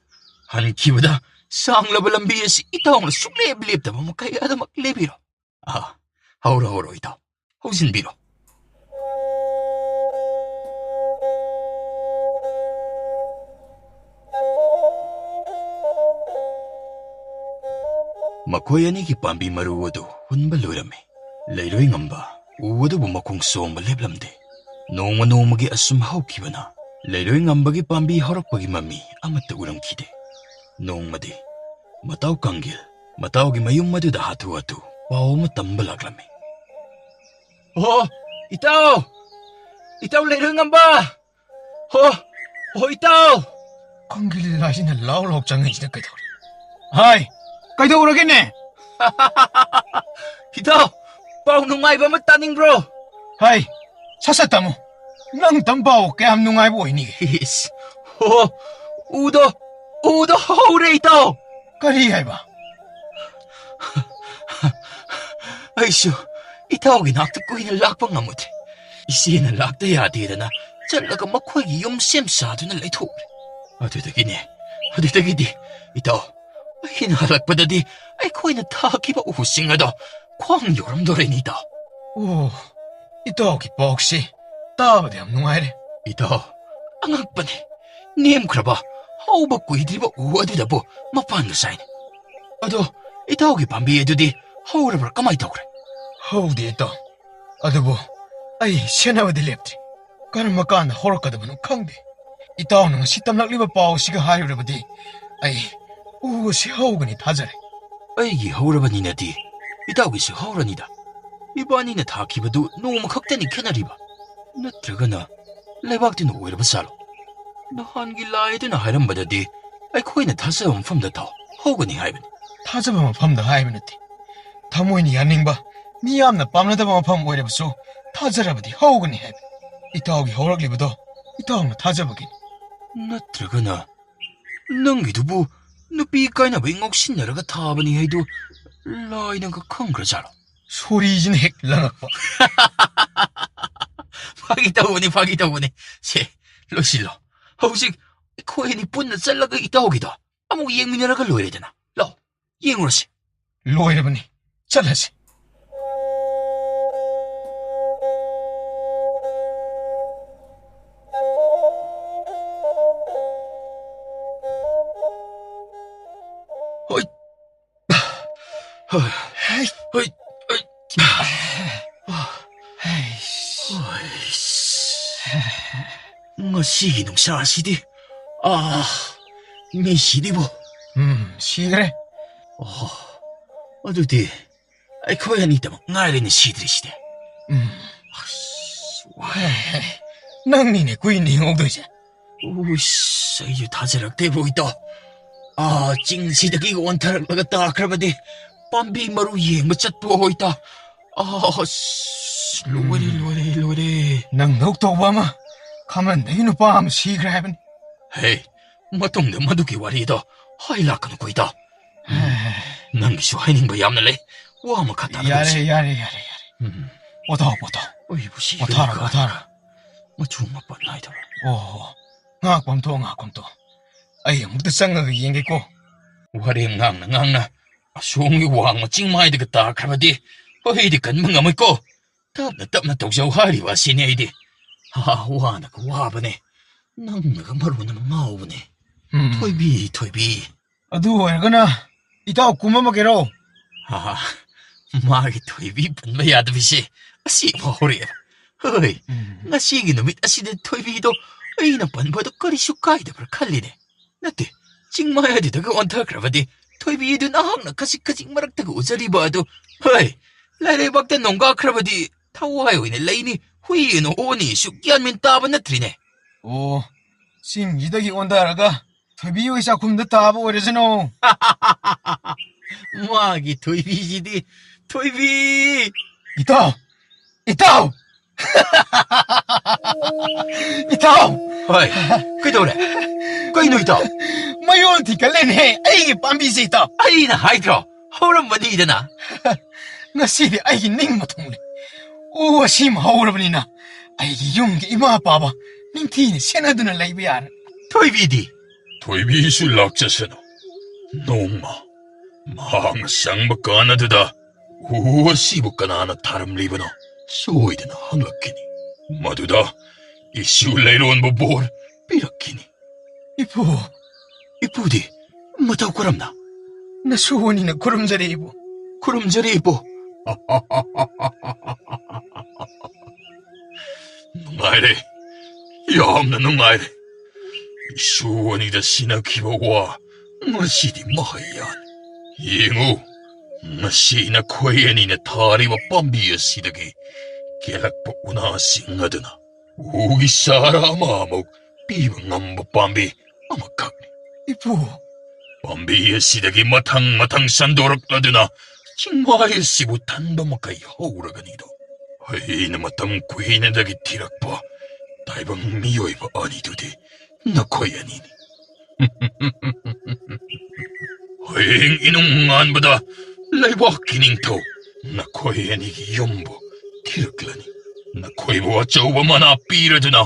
ꯍꯟꯈꯤꯕꯗ ꯁꯥꯡꯂꯕ ꯂꯝꯕꯤ ꯑꯁꯤ ꯏꯇꯥꯎꯅ ꯁꯨꯡꯂꯦꯞ ꯂꯦꯞꯇꯕ ꯃꯈꯩ ꯑꯗꯨꯃꯛ ꯂꯦꯞꯄꯤꯔꯣ꯫ ꯑꯥ, ꯍꯧꯔꯣ, ꯍꯧꯔꯣ, ꯏꯇꯥꯎ꯫ ꯍꯧꯖꯤꯟꯕꯤꯔꯣ꯫ ꯃꯈꯣꯏ ꯑꯅꯤꯒꯤ ꯄꯥꯝꯕꯤ ꯃꯔꯨ ꯑꯗꯨ ꯍꯨꯟꯕ ꯂꯣꯏꯔꯝꯃꯤ꯫ ꯂꯩꯔꯣꯏ ꯉꯝꯕ ꯎ ꯑꯗꯨꯕꯨ ꯃꯈꯣꯡ ꯁꯣꯝꯕ ꯂꯦꯞꯂꯝꯗꯦ꯫ ꯅꯣꯡꯃ ꯅꯣꯡꯃꯒꯤ ꯑꯁꯨꯝ ꯍꯧꯈꯤꯕꯅ ꯂꯩꯔꯣꯏ ꯉꯝꯕꯒꯤ ꯄꯥꯝꯕꯤ ꯍꯧꯔꯛꯄꯒꯤ ꯃꯃꯤ ꯑꯃꯠꯇ ꯎꯔꯝꯈꯤꯗꯦ꯫ ꯅꯣꯡꯃꯗꯤ ꯃꯇꯥꯎ ꯀꯥꯡꯒꯤꯜ ꯃꯇꯥꯎꯒꯤ ꯃꯌꯨꯝ ꯑꯗꯨꯗ ꯍꯥꯊꯨ ꯍꯥꯊꯨ ꯄꯥꯎ ꯑꯃ ꯇꯝꯕ ꯂꯥꯛꯂꯝꯃꯤ꯫ "ꯑꯣ, ꯏꯇꯥꯎ! ꯏꯇꯥꯎ ꯂꯩꯔꯣꯏ ꯉꯝꯕ! ꯍꯣ, ꯍꯣ, ꯏꯇꯥꯎ!" ꯀꯥꯡꯒꯤꯜ ꯂꯥꯏꯁꯤꯅ ꯂꯥꯎ ꯂꯥꯎ ꯆꯪꯉꯛꯏꯁꯤꯅ ꯀꯩꯗꯧꯔꯦ? ꯍꯥꯏ, ꯀꯩꯗꯧꯔꯒꯦꯅꯦ? "ꯏꯇꯥꯎ, ꯄꯥꯎ ꯅꯨꯡꯉꯥꯏꯕ ꯑꯃ ꯇꯥꯅꯤꯡꯕ꯭ꯔꯣ?" ꯍꯥꯏ, ꯁꯠ ꯁꯠ ꯇꯝꯃꯨ꯫ ꯅꯪ ꯇꯝ ꯄꯥꯎ ꯀꯌꯥꯝ ꯅꯨꯡꯉꯥꯏꯕ ꯑꯣꯏꯅꯤꯒꯦ? ꯏꯁ, ꯍꯣ, ꯎꯗꯣ, ꯎꯗꯣ ꯍꯧꯔꯦ, ꯏꯇꯥꯎ! ꯀꯔꯤ ꯍꯥꯏꯕ? ꯑꯩꯁꯨ ꯏꯇꯥꯎꯒꯤ ꯅꯥꯛꯇ ꯀꯨꯏꯅ ꯂꯥꯛꯄ ꯉꯝꯃꯨꯗ꯭ꯔꯦ꯫ ꯏꯆꯦꯅ ꯂꯥꯛꯇ ꯌꯥꯗꯦꯗꯅ ꯆꯠꯂꯒ ꯃꯈꯣꯏꯒꯤ ꯌꯨꯝ ꯁꯦꯝ ꯁꯥꯗꯨꯅ ꯂꯩꯊꯣꯛꯎꯔꯦ꯫ ꯑꯗꯨꯗꯒꯤꯅꯦ, ꯑꯗꯨꯗꯒꯤꯗꯤ, ꯏꯇꯥꯎ, ꯑꯩꯅ ꯍꯜꯂꯛꯄꯗꯗꯤ ꯑꯩꯈꯣꯏꯅ ꯊꯥꯈꯤꯕ ꯎꯁꯤꯡ ꯑꯗꯣ ꯈ꯭ꯋꯥꯡ ꯌꯧꯔꯝꯗꯣꯔꯦꯅꯦ, ꯏꯇꯥꯎ꯫ ꯑꯣ, ꯏꯇꯥꯎꯒꯤ ꯄꯥꯎꯁꯤ ꯇꯥꯕꯗ ꯌꯥꯝ ꯅꯨꯡꯉꯥꯏꯔꯦ꯫ ꯏꯇꯥꯎ, ꯑꯉꯛꯄꯅꯤ꯫ ꯅꯦꯝꯈ꯭ꯔꯕ, ꯍꯧꯕ ꯀꯨꯏꯗ꯭ꯔꯤꯕ ꯎ ꯑꯗꯨꯗꯕꯨ ꯃꯄꯥꯟꯒ ꯁꯥꯏꯅꯦ꯫ ꯑꯗꯣ ꯏꯇꯥꯎꯒꯤ ꯄꯥꯝꯕꯤ ꯑꯗꯨꯗꯤ ꯍꯧꯔꯕ꯭ꯔꯥ, ꯀꯃꯥꯏ ꯇꯧꯈ꯭ꯔꯦ? ꯍꯧꯗꯦ, ꯏꯇꯥꯎ꯫ ꯑꯗꯨꯕꯨ ꯑꯩ ꯁꯦꯟꯅꯕꯗꯤ ꯂꯦꯞꯇ꯭ꯔꯤ꯫ ꯀꯔꯝꯕ ꯀꯥꯟꯗ ꯍꯧꯔꯛꯀꯗꯕꯅꯣ ꯈꯪꯗꯦ꯫ ꯏꯇꯥꯎꯅ ꯉꯁꯤ ꯇꯝꯂꯛꯂꯤꯕ ꯄꯥꯎ ꯑꯁꯤꯒ ꯍꯥꯏꯔꯨꯔꯕꯗꯤ ꯑꯩ ꯎ ꯑꯁꯤ ꯍꯧꯒꯅꯤ ꯊꯥꯖꯔꯦ꯫ ꯑꯩꯒꯤ ꯍꯧꯔꯕꯅꯤꯅꯗꯤ ꯏꯇꯥꯎꯒꯤꯁꯨ ꯍꯧꯔꯅꯤꯗ꯫ ꯏꯕꯥꯅꯤꯅ ꯊꯥꯈꯤꯕꯗꯨ ꯅꯣꯡꯃ ꯈꯛꯇꯅꯤ ꯈꯦꯠꯅꯔꯤꯕ꯫ ꯅꯠꯇ꯭ꯔꯒꯅ ꯂꯩꯕꯥꯛꯇꯨꯅ ꯑꯣꯏꯔꯕ ꯖꯥꯠꯂꯣ? ꯅꯍꯥꯟꯒꯤ ꯂꯥꯏ ꯑꯗꯨꯅ ꯍꯥꯏꯔꯝꯕꯗꯗꯤ ꯑꯩꯈꯣꯏꯅ ꯊꯥꯖꯕ ꯃꯐꯝꯗ ꯊꯥꯎ, ꯍꯧꯒꯅꯤ ꯍꯥꯏꯕꯅꯤ꯫ ꯊꯥꯖꯕ ꯃꯐꯝꯗ ꯍꯥꯏꯕ ꯅꯠꯇꯦ꯫ ꯊꯃꯣꯏꯅ ꯌꯥꯅꯤꯡꯕ, ꯃꯤ ꯌꯥꯝꯅ ꯄꯥꯝꯅꯗꯕ ꯃꯐꯝ ꯑꯣꯏꯔꯕꯁꯨ ꯊꯥꯖꯔꯕꯗꯤ ꯍꯧꯒꯅꯤ ꯍꯥꯏꯕꯅꯤ꯫ ꯏꯇꯥꯎꯒꯤ ꯍꯧꯔꯛꯂꯤꯕꯗꯣ ꯏꯇꯥꯎꯅ ꯊꯥꯖꯕꯒꯤꯅꯤ꯫ ꯅꯠꯇ꯭ꯔꯒꯅ ꯅꯪꯒꯤꯗꯨꯕꯨ ꯅꯨꯄꯤ ꯀꯥꯏꯅꯕꯩ ꯉꯥꯎꯁꯤꯟꯅꯔꯒ ꯊꯥꯕꯅꯤ ꯍꯥꯏꯗꯨ ꯂꯥꯏꯅꯒ ꯈꯪꯈ꯭ꯔꯖꯥꯠꯂꯣ? ꯁꯣꯔꯤꯁꯤꯅ ꯍꯦꯛ ꯂꯪꯉꯛꯄ꯫ ꯐꯥꯒꯤ ꯇꯧꯕꯅꯤ, ꯐꯥꯒꯤ ꯇꯧꯕꯅꯤ꯫ ꯁꯦ, ꯂꯣꯏꯁꯤꯜꯂꯣ꯫ ꯍꯧꯖꯤꯛ ꯑꯩꯈꯣꯏ ꯑꯅꯤ ꯄꯨꯟꯅ ꯆꯠꯂꯒ ꯏꯇꯥꯎꯒꯤꯗꯣ ꯑꯃꯨꯛ ꯌꯦꯡꯃꯤꯟꯅꯔꯒ ꯂꯣꯏꯔꯦꯗꯅ꯫ ꯂꯥꯎ, ꯌꯦꯡꯉꯨꯔꯁꯤ꯫ ꯂꯣꯏꯔꯕꯅꯤ, ꯆꯠꯂꯁꯤ꯫ ꯍꯣꯏ꯫ ꯍꯩ꯫ ꯍꯩ꯫ ꯍꯩ꯫ ꯍꯩ꯫ ꯍꯩ꯫ ꯉꯁꯤꯒꯤ ꯅꯨꯡꯁꯥꯁꯤꯗꯤ꯫ ꯑꯥ, ꯃꯤ ꯁꯤꯔꯤꯕꯣ? ꯎꯝ, ꯁꯤꯈ꯭ꯔꯦ꯫ ꯑꯣ, ꯑꯗꯨꯗꯤ ꯑꯩꯈꯣꯏ ꯑꯅꯤꯗꯃꯛ ꯉꯥꯏꯔꯦꯅꯦ ꯁꯤꯗ꯭ꯔꯤꯁꯤꯗꯤ꯫ ꯎꯝ꯫ ꯑꯁ, ꯋꯥꯏ꯫ ꯍꯦ, ꯍꯦ, ꯅꯪꯅꯤꯅꯦ ꯀꯨꯏꯅ ꯍꯤꯡꯍꯧꯗꯣꯏꯁꯦ꯫ ꯎꯁ, ꯑꯩꯁꯨ ꯊꯥꯖꯔꯛꯇꯦꯕꯣ, ꯏꯇꯥꯎ꯫ ꯑꯥ, ꯆꯤꯡꯁꯤꯗꯒꯤ ꯑꯣꯟꯊꯔꯛꯂꯒ ꯇꯥꯈ꯭ꯔꯕꯗꯤ ꯄꯥꯝꯕꯤ ꯃꯔꯨ ꯌꯦꯡꯕ ꯆꯠꯄ ꯑꯣꯏꯇꯥ꯫ ꯑꯁ, ꯂꯣꯏꯔꯦ, ꯎꯝ꯫ ꯂꯣꯏꯔꯦ, ꯂꯣꯏꯔꯦ꯫ ꯅꯪꯗꯧ ꯇꯧꯕ ꯑꯃ, ꯈꯥꯃꯟꯗꯒꯤ ꯅꯨꯄꯥ ꯑꯃ ꯁꯤꯈ꯭ꯔꯦ ꯍꯥꯏꯕꯅꯤ꯫ ꯍꯦ, ꯃꯇꯨꯡꯗ ꯃꯗꯨꯒꯤ ꯋꯥꯔꯤꯗꯣ ꯍꯥꯏ ꯂꯥꯛꯀꯅꯨꯀꯣ, ꯏꯇꯥꯎ꯫ ꯎꯝ, ꯍꯦ꯫ ꯅꯪꯒꯤꯁꯨ ꯍꯥꯏꯅꯤꯡꯕ ꯌꯥꯝꯅ ꯂꯩ꯫ ꯋꯥ ꯑꯃ ꯈꯛꯇ ꯌꯥꯔꯦ, ꯇꯧꯁꯤ꯫ ꯌꯥꯔꯦ, ꯌꯥꯔꯦ, ꯌꯥꯔꯦ꯫ ꯎꯝ꯫ ꯄꯣꯊꯥꯎ, ꯄꯣꯊꯥꯎ꯫ ꯑꯩꯕꯨ ꯁꯤꯈ꯭ꯔꯦ ꯄꯣꯊꯥꯔꯣ, ꯀꯥꯏ꯫ ꯄꯣꯊꯥꯔꯣ꯫ ꯃꯆꯨ ꯃꯄꯥꯟ ꯅꯥꯏꯗꯕ꯫ ꯑꯣ, ꯉꯥꯏꯍꯥꯛ ꯄꯣꯝꯊꯣꯛꯑꯣ, ꯉꯥꯏꯍꯥꯛ ꯄꯣꯝꯊꯣꯛꯑꯣ꯫ ꯑꯩ ꯑꯃꯨꯛꯇ ꯆꯪꯉꯒ ꯌꯦꯡꯒꯦꯀꯣ꯫ ꯋꯥꯔꯦꯝ ꯉꯥꯡꯅ ꯉꯥꯡꯅ ꯑꯁꯣꯝꯒꯤ ꯋꯥꯡꯃ ꯆꯤꯡꯃꯥꯏꯗꯒ ꯇꯥꯈ꯭ꯔꯕꯗꯤ ꯑꯩꯗꯤ ꯀꯟꯕ ꯉꯝꯃꯣꯏꯀꯣ꯫ ꯇꯞꯅ ꯇꯞꯅ ꯇꯧꯖꯧ ꯍꯥꯏꯔꯤꯕ ꯑꯁꯤꯅꯤ ꯑꯩꯗꯤ꯫ ꯍꯥ, ꯋꯥꯅꯒ ꯋꯥꯕꯅꯦ꯫ ꯅꯪꯅꯒ ꯃꯔꯣꯟ ꯑꯃ ꯉꯥꯎꯕꯅꯦ꯫ ꯎꯝ꯫ ꯊꯣꯏꯕꯤ, ꯊꯣꯏꯕꯤ꯫ ꯑꯗꯨ ꯑꯣꯏꯔꯒꯅ ꯏꯇꯥꯎ ꯀꯨꯝꯃꯝꯃꯒꯦꯔꯣ? ꯍꯥ, ꯃꯥꯒꯤ ꯊꯣꯏꯕꯤ ꯄꯟꯕ ꯌꯥꯗꯕꯤꯁꯦ ꯑꯁꯤ ꯑꯃ ꯍꯧꯔꯛꯑꯦꯕ꯫ ꯍꯣꯏ, ꯎꯝ꯫ ꯉꯁꯤꯒꯤ ꯅꯨꯃꯤꯠ ꯑꯁꯤꯗ ꯊꯣꯏꯕꯤꯗꯣ ꯑꯩꯅ ꯄꯟꯕꯗꯣ ꯀꯔꯤꯁꯨ ꯀꯥꯏꯗꯕ꯭ꯔꯥ ꯈꯜꯂꯤꯅꯦ꯫ ꯅꯠꯇꯦ, ꯆꯤꯡꯃꯥꯏ ꯑꯗꯨꯗꯒ ꯑꯣꯟꯊꯈ꯭ꯔꯕꯗꯤ ꯊꯣꯏꯕꯤꯗꯨ ꯅꯍꯥꯛꯅ ꯈꯖꯤꯛ ꯈꯖꯤꯛ ꯃꯔꯛꯇꯒ ꯎꯖꯔꯤꯕ ꯑꯗꯨ, ꯍꯣꯏ, ꯂꯥꯏꯔꯩꯕꯥꯛꯇ ꯅꯣꯡꯒꯥꯈ꯭ꯔꯕꯗꯤ ꯊꯋꯥꯏ ꯑꯣꯏꯅ ꯂꯩꯅꯤ, ꯍꯨꯏ ꯑꯣꯏꯅ ꯑꯣꯅꯤꯁꯨ ꯒ꯭ꯌꯥꯟ ꯃꯦꯟ ꯇꯥꯕ ꯅꯠꯇ꯭ꯔꯤꯅꯦ꯫ ꯑꯣ, ꯆꯤꯡꯁꯤꯗꯒꯤ ꯑꯣꯟꯊꯔꯒ ꯊꯣꯏꯕꯤ ꯍꯣꯏ ꯆꯥꯛꯈꯨꯝꯗ ꯇꯥꯕ ꯑꯣꯏꯔꯁꯅꯨ꯫ ꯃꯥꯒꯤ ꯊꯣꯏꯕꯤꯁꯤꯗꯤ, ꯊꯣꯏꯕꯤ! ꯏꯇꯥꯎ! ꯏꯇꯥꯎ! ꯏꯇꯥꯎ! ꯍꯣꯏ, ꯀꯩꯗꯧꯔꯦ? ꯀꯩꯅꯣ, ꯏꯇꯥꯎ? ꯃꯌꯣꯟ ꯊꯤꯒꯠꯂꯦꯅꯦꯍꯦ, ꯑꯩꯒꯤ ꯄꯥꯝꯕꯤꯁꯦ, ꯏꯇꯥꯎ! ꯑꯩꯅ ꯍꯥꯏꯗ꯭ꯔꯣ? ꯍꯧꯔꯝꯕꯅꯤꯗꯅ꯫ ꯉꯁꯤꯗꯤ ꯑꯩꯒꯤ ꯅꯤꯡꯕ ꯊꯨꯡꯂꯦ꯫ ꯎ ꯑꯁꯤꯃ ꯍꯧꯔꯕꯅꯤꯅ ꯑꯩꯒꯤ ꯌꯨꯝꯒꯤ ꯏꯃꯥ ꯄꯥꯕ ꯅꯤꯡꯊꯤꯅ ꯁꯦꯟꯅꯗꯨꯅ ꯂꯩꯕ ꯌꯥꯔꯦ꯫ ꯊꯣꯏꯕꯤꯗꯤ? ꯊꯣꯏꯕꯤꯁꯨ ꯂꯥꯛꯆꯁꯅꯨ꯫ ꯅꯣꯡꯃ ꯃꯍꯥꯛꯅ ꯆꯪꯕ ꯀꯥꯟ ꯑꯗꯨꯗ ꯎ ꯑꯁꯤꯕꯨ ꯀꯅꯥꯅ ꯊꯥꯔꯝꯂꯤꯕꯅꯣ ꯁꯣꯏꯗꯅ ꯍꯪꯂꯛꯈꯤꯅꯤ꯫ ꯃꯗꯨꯗ ꯏꯁꯨ ꯂꯩꯔꯣꯟꯕ ꯕꯣꯔ ꯄꯤꯔꯛꯈꯤꯅꯤ꯫ ꯏꯄꯨ! ꯏꯄꯨꯗꯤ ꯃꯇꯧ ꯀꯔꯝꯅ? ꯅꯁꯨ ꯑꯅꯤꯅ ꯈꯨꯔꯨꯝꯖꯔꯤ, ꯏꯄꯨ꯫ ꯈꯨꯔꯨꯝꯖꯔꯤ, ꯏꯄꯨ꯫ ꯅꯨꯡꯉꯥꯏꯔꯦ, ꯌꯥꯝꯅ ꯅꯨꯡꯉꯥꯏꯔꯦ꯫ ꯏꯁꯨ ꯑꯅꯤꯗ ꯁꯤꯟꯅꯈꯤꯕ ꯋꯥ ꯉꯁꯤꯗꯤ ꯃꯍꯩ ꯌꯥꯜꯂꯦ꯫ ꯌꯦꯡꯉꯨ, ꯉꯁꯤ ꯅꯈꯣꯏ ꯑꯅꯤꯅ ꯊꯥꯔꯤꯕ ꯄꯥꯝꯕꯤ ꯑꯁꯤꯗꯒꯤ ꯀꯦꯜꯂꯛꯄ ꯎꯅꯥꯁꯤꯡ ꯑꯗꯨꯅ ꯎꯒꯤ ꯆꯥꯔ ꯑꯃ ꯑꯃꯨꯛ ꯄꯤꯕ ꯉꯝꯕ ꯄꯥꯝꯕꯤ ꯑꯃꯈꯛꯅꯤ꯫ ꯏꯄꯨ꯫ ꯄꯥꯝꯕꯤ ꯑꯁꯤꯗꯒꯤ ꯃꯊꯪ ꯃꯊꯪ ꯁꯟꯗꯣꯔꯛꯂꯗꯨꯅ ꯆꯤꯡꯃꯥꯏ ꯑꯁꯤꯕꯨ ꯊꯟꯕ ꯃꯈꯩ ꯍꯧꯔꯒꯅꯤꯗꯣ꯫ ꯑꯩꯅ ꯃꯇꯝ ꯀꯨꯏꯅꯗꯒꯤ ꯊꯤꯔꯛꯄ ꯇꯥꯏꯕꯪ ꯃꯤꯑꯣꯏꯕ ꯑꯅꯤꯗꯨꯗꯤ ꯅꯈꯣꯏ ꯑꯅꯤꯅꯤ꯫ ꯍꯌꯦꯡ ꯏꯅꯨꯡ ꯉꯥꯟꯕꯗ ꯂꯩꯕꯥꯛꯀꯤ ꯅꯤꯡꯊꯧ ꯅꯈꯣꯏ ꯑꯅꯤꯒꯤ ꯌꯨꯝꯕꯨ ꯊꯤꯔꯛꯂꯅꯤ꯫ ꯅꯈꯣꯏꯕꯨ ꯑꯆꯧꯕ ꯃꯅꯥ ꯄꯤꯔꯗꯨꯅ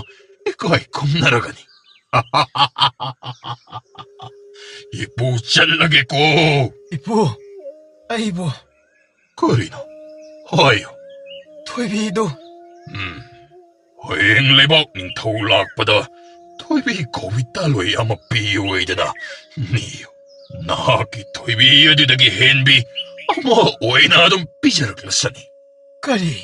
ꯏꯀꯥꯏ ꯈꯨꯝꯅꯔꯒꯅꯤ꯫ ꯏꯄꯨ, ꯆꯠꯂꯒꯦꯀꯣ꯫ ꯏꯄꯨ, ꯑꯩꯕꯨ꯫ ꯀꯔꯤꯅꯣ? ꯍꯥꯏꯌꯨ꯫ ꯊꯣꯏꯕꯤꯗꯨ꯫ ꯎꯝ꯫ ꯍꯌꯦꯡ ꯂꯩꯕꯥꯛ ꯅꯤꯡꯊꯧ ꯂꯥꯛꯄꯗ ꯊꯣꯏꯕꯤ ꯀꯧꯕꯤ ꯇꯥꯂꯣꯏ ꯑꯃ ꯄꯤꯌꯨ ꯍꯥꯏꯗꯅ ꯅꯤꯌꯨ꯫ ꯅꯍꯥꯛꯀꯤ ꯊꯣꯏꯕꯤ ꯑꯗꯨꯗꯒꯤ ꯍꯦꯟꯕꯤ ꯑꯃ ꯑꯣꯏꯅ ꯑꯗꯨꯝ ꯄꯤꯖꯔꯛꯂꯁꯅꯤ꯫ ꯀꯔꯤ?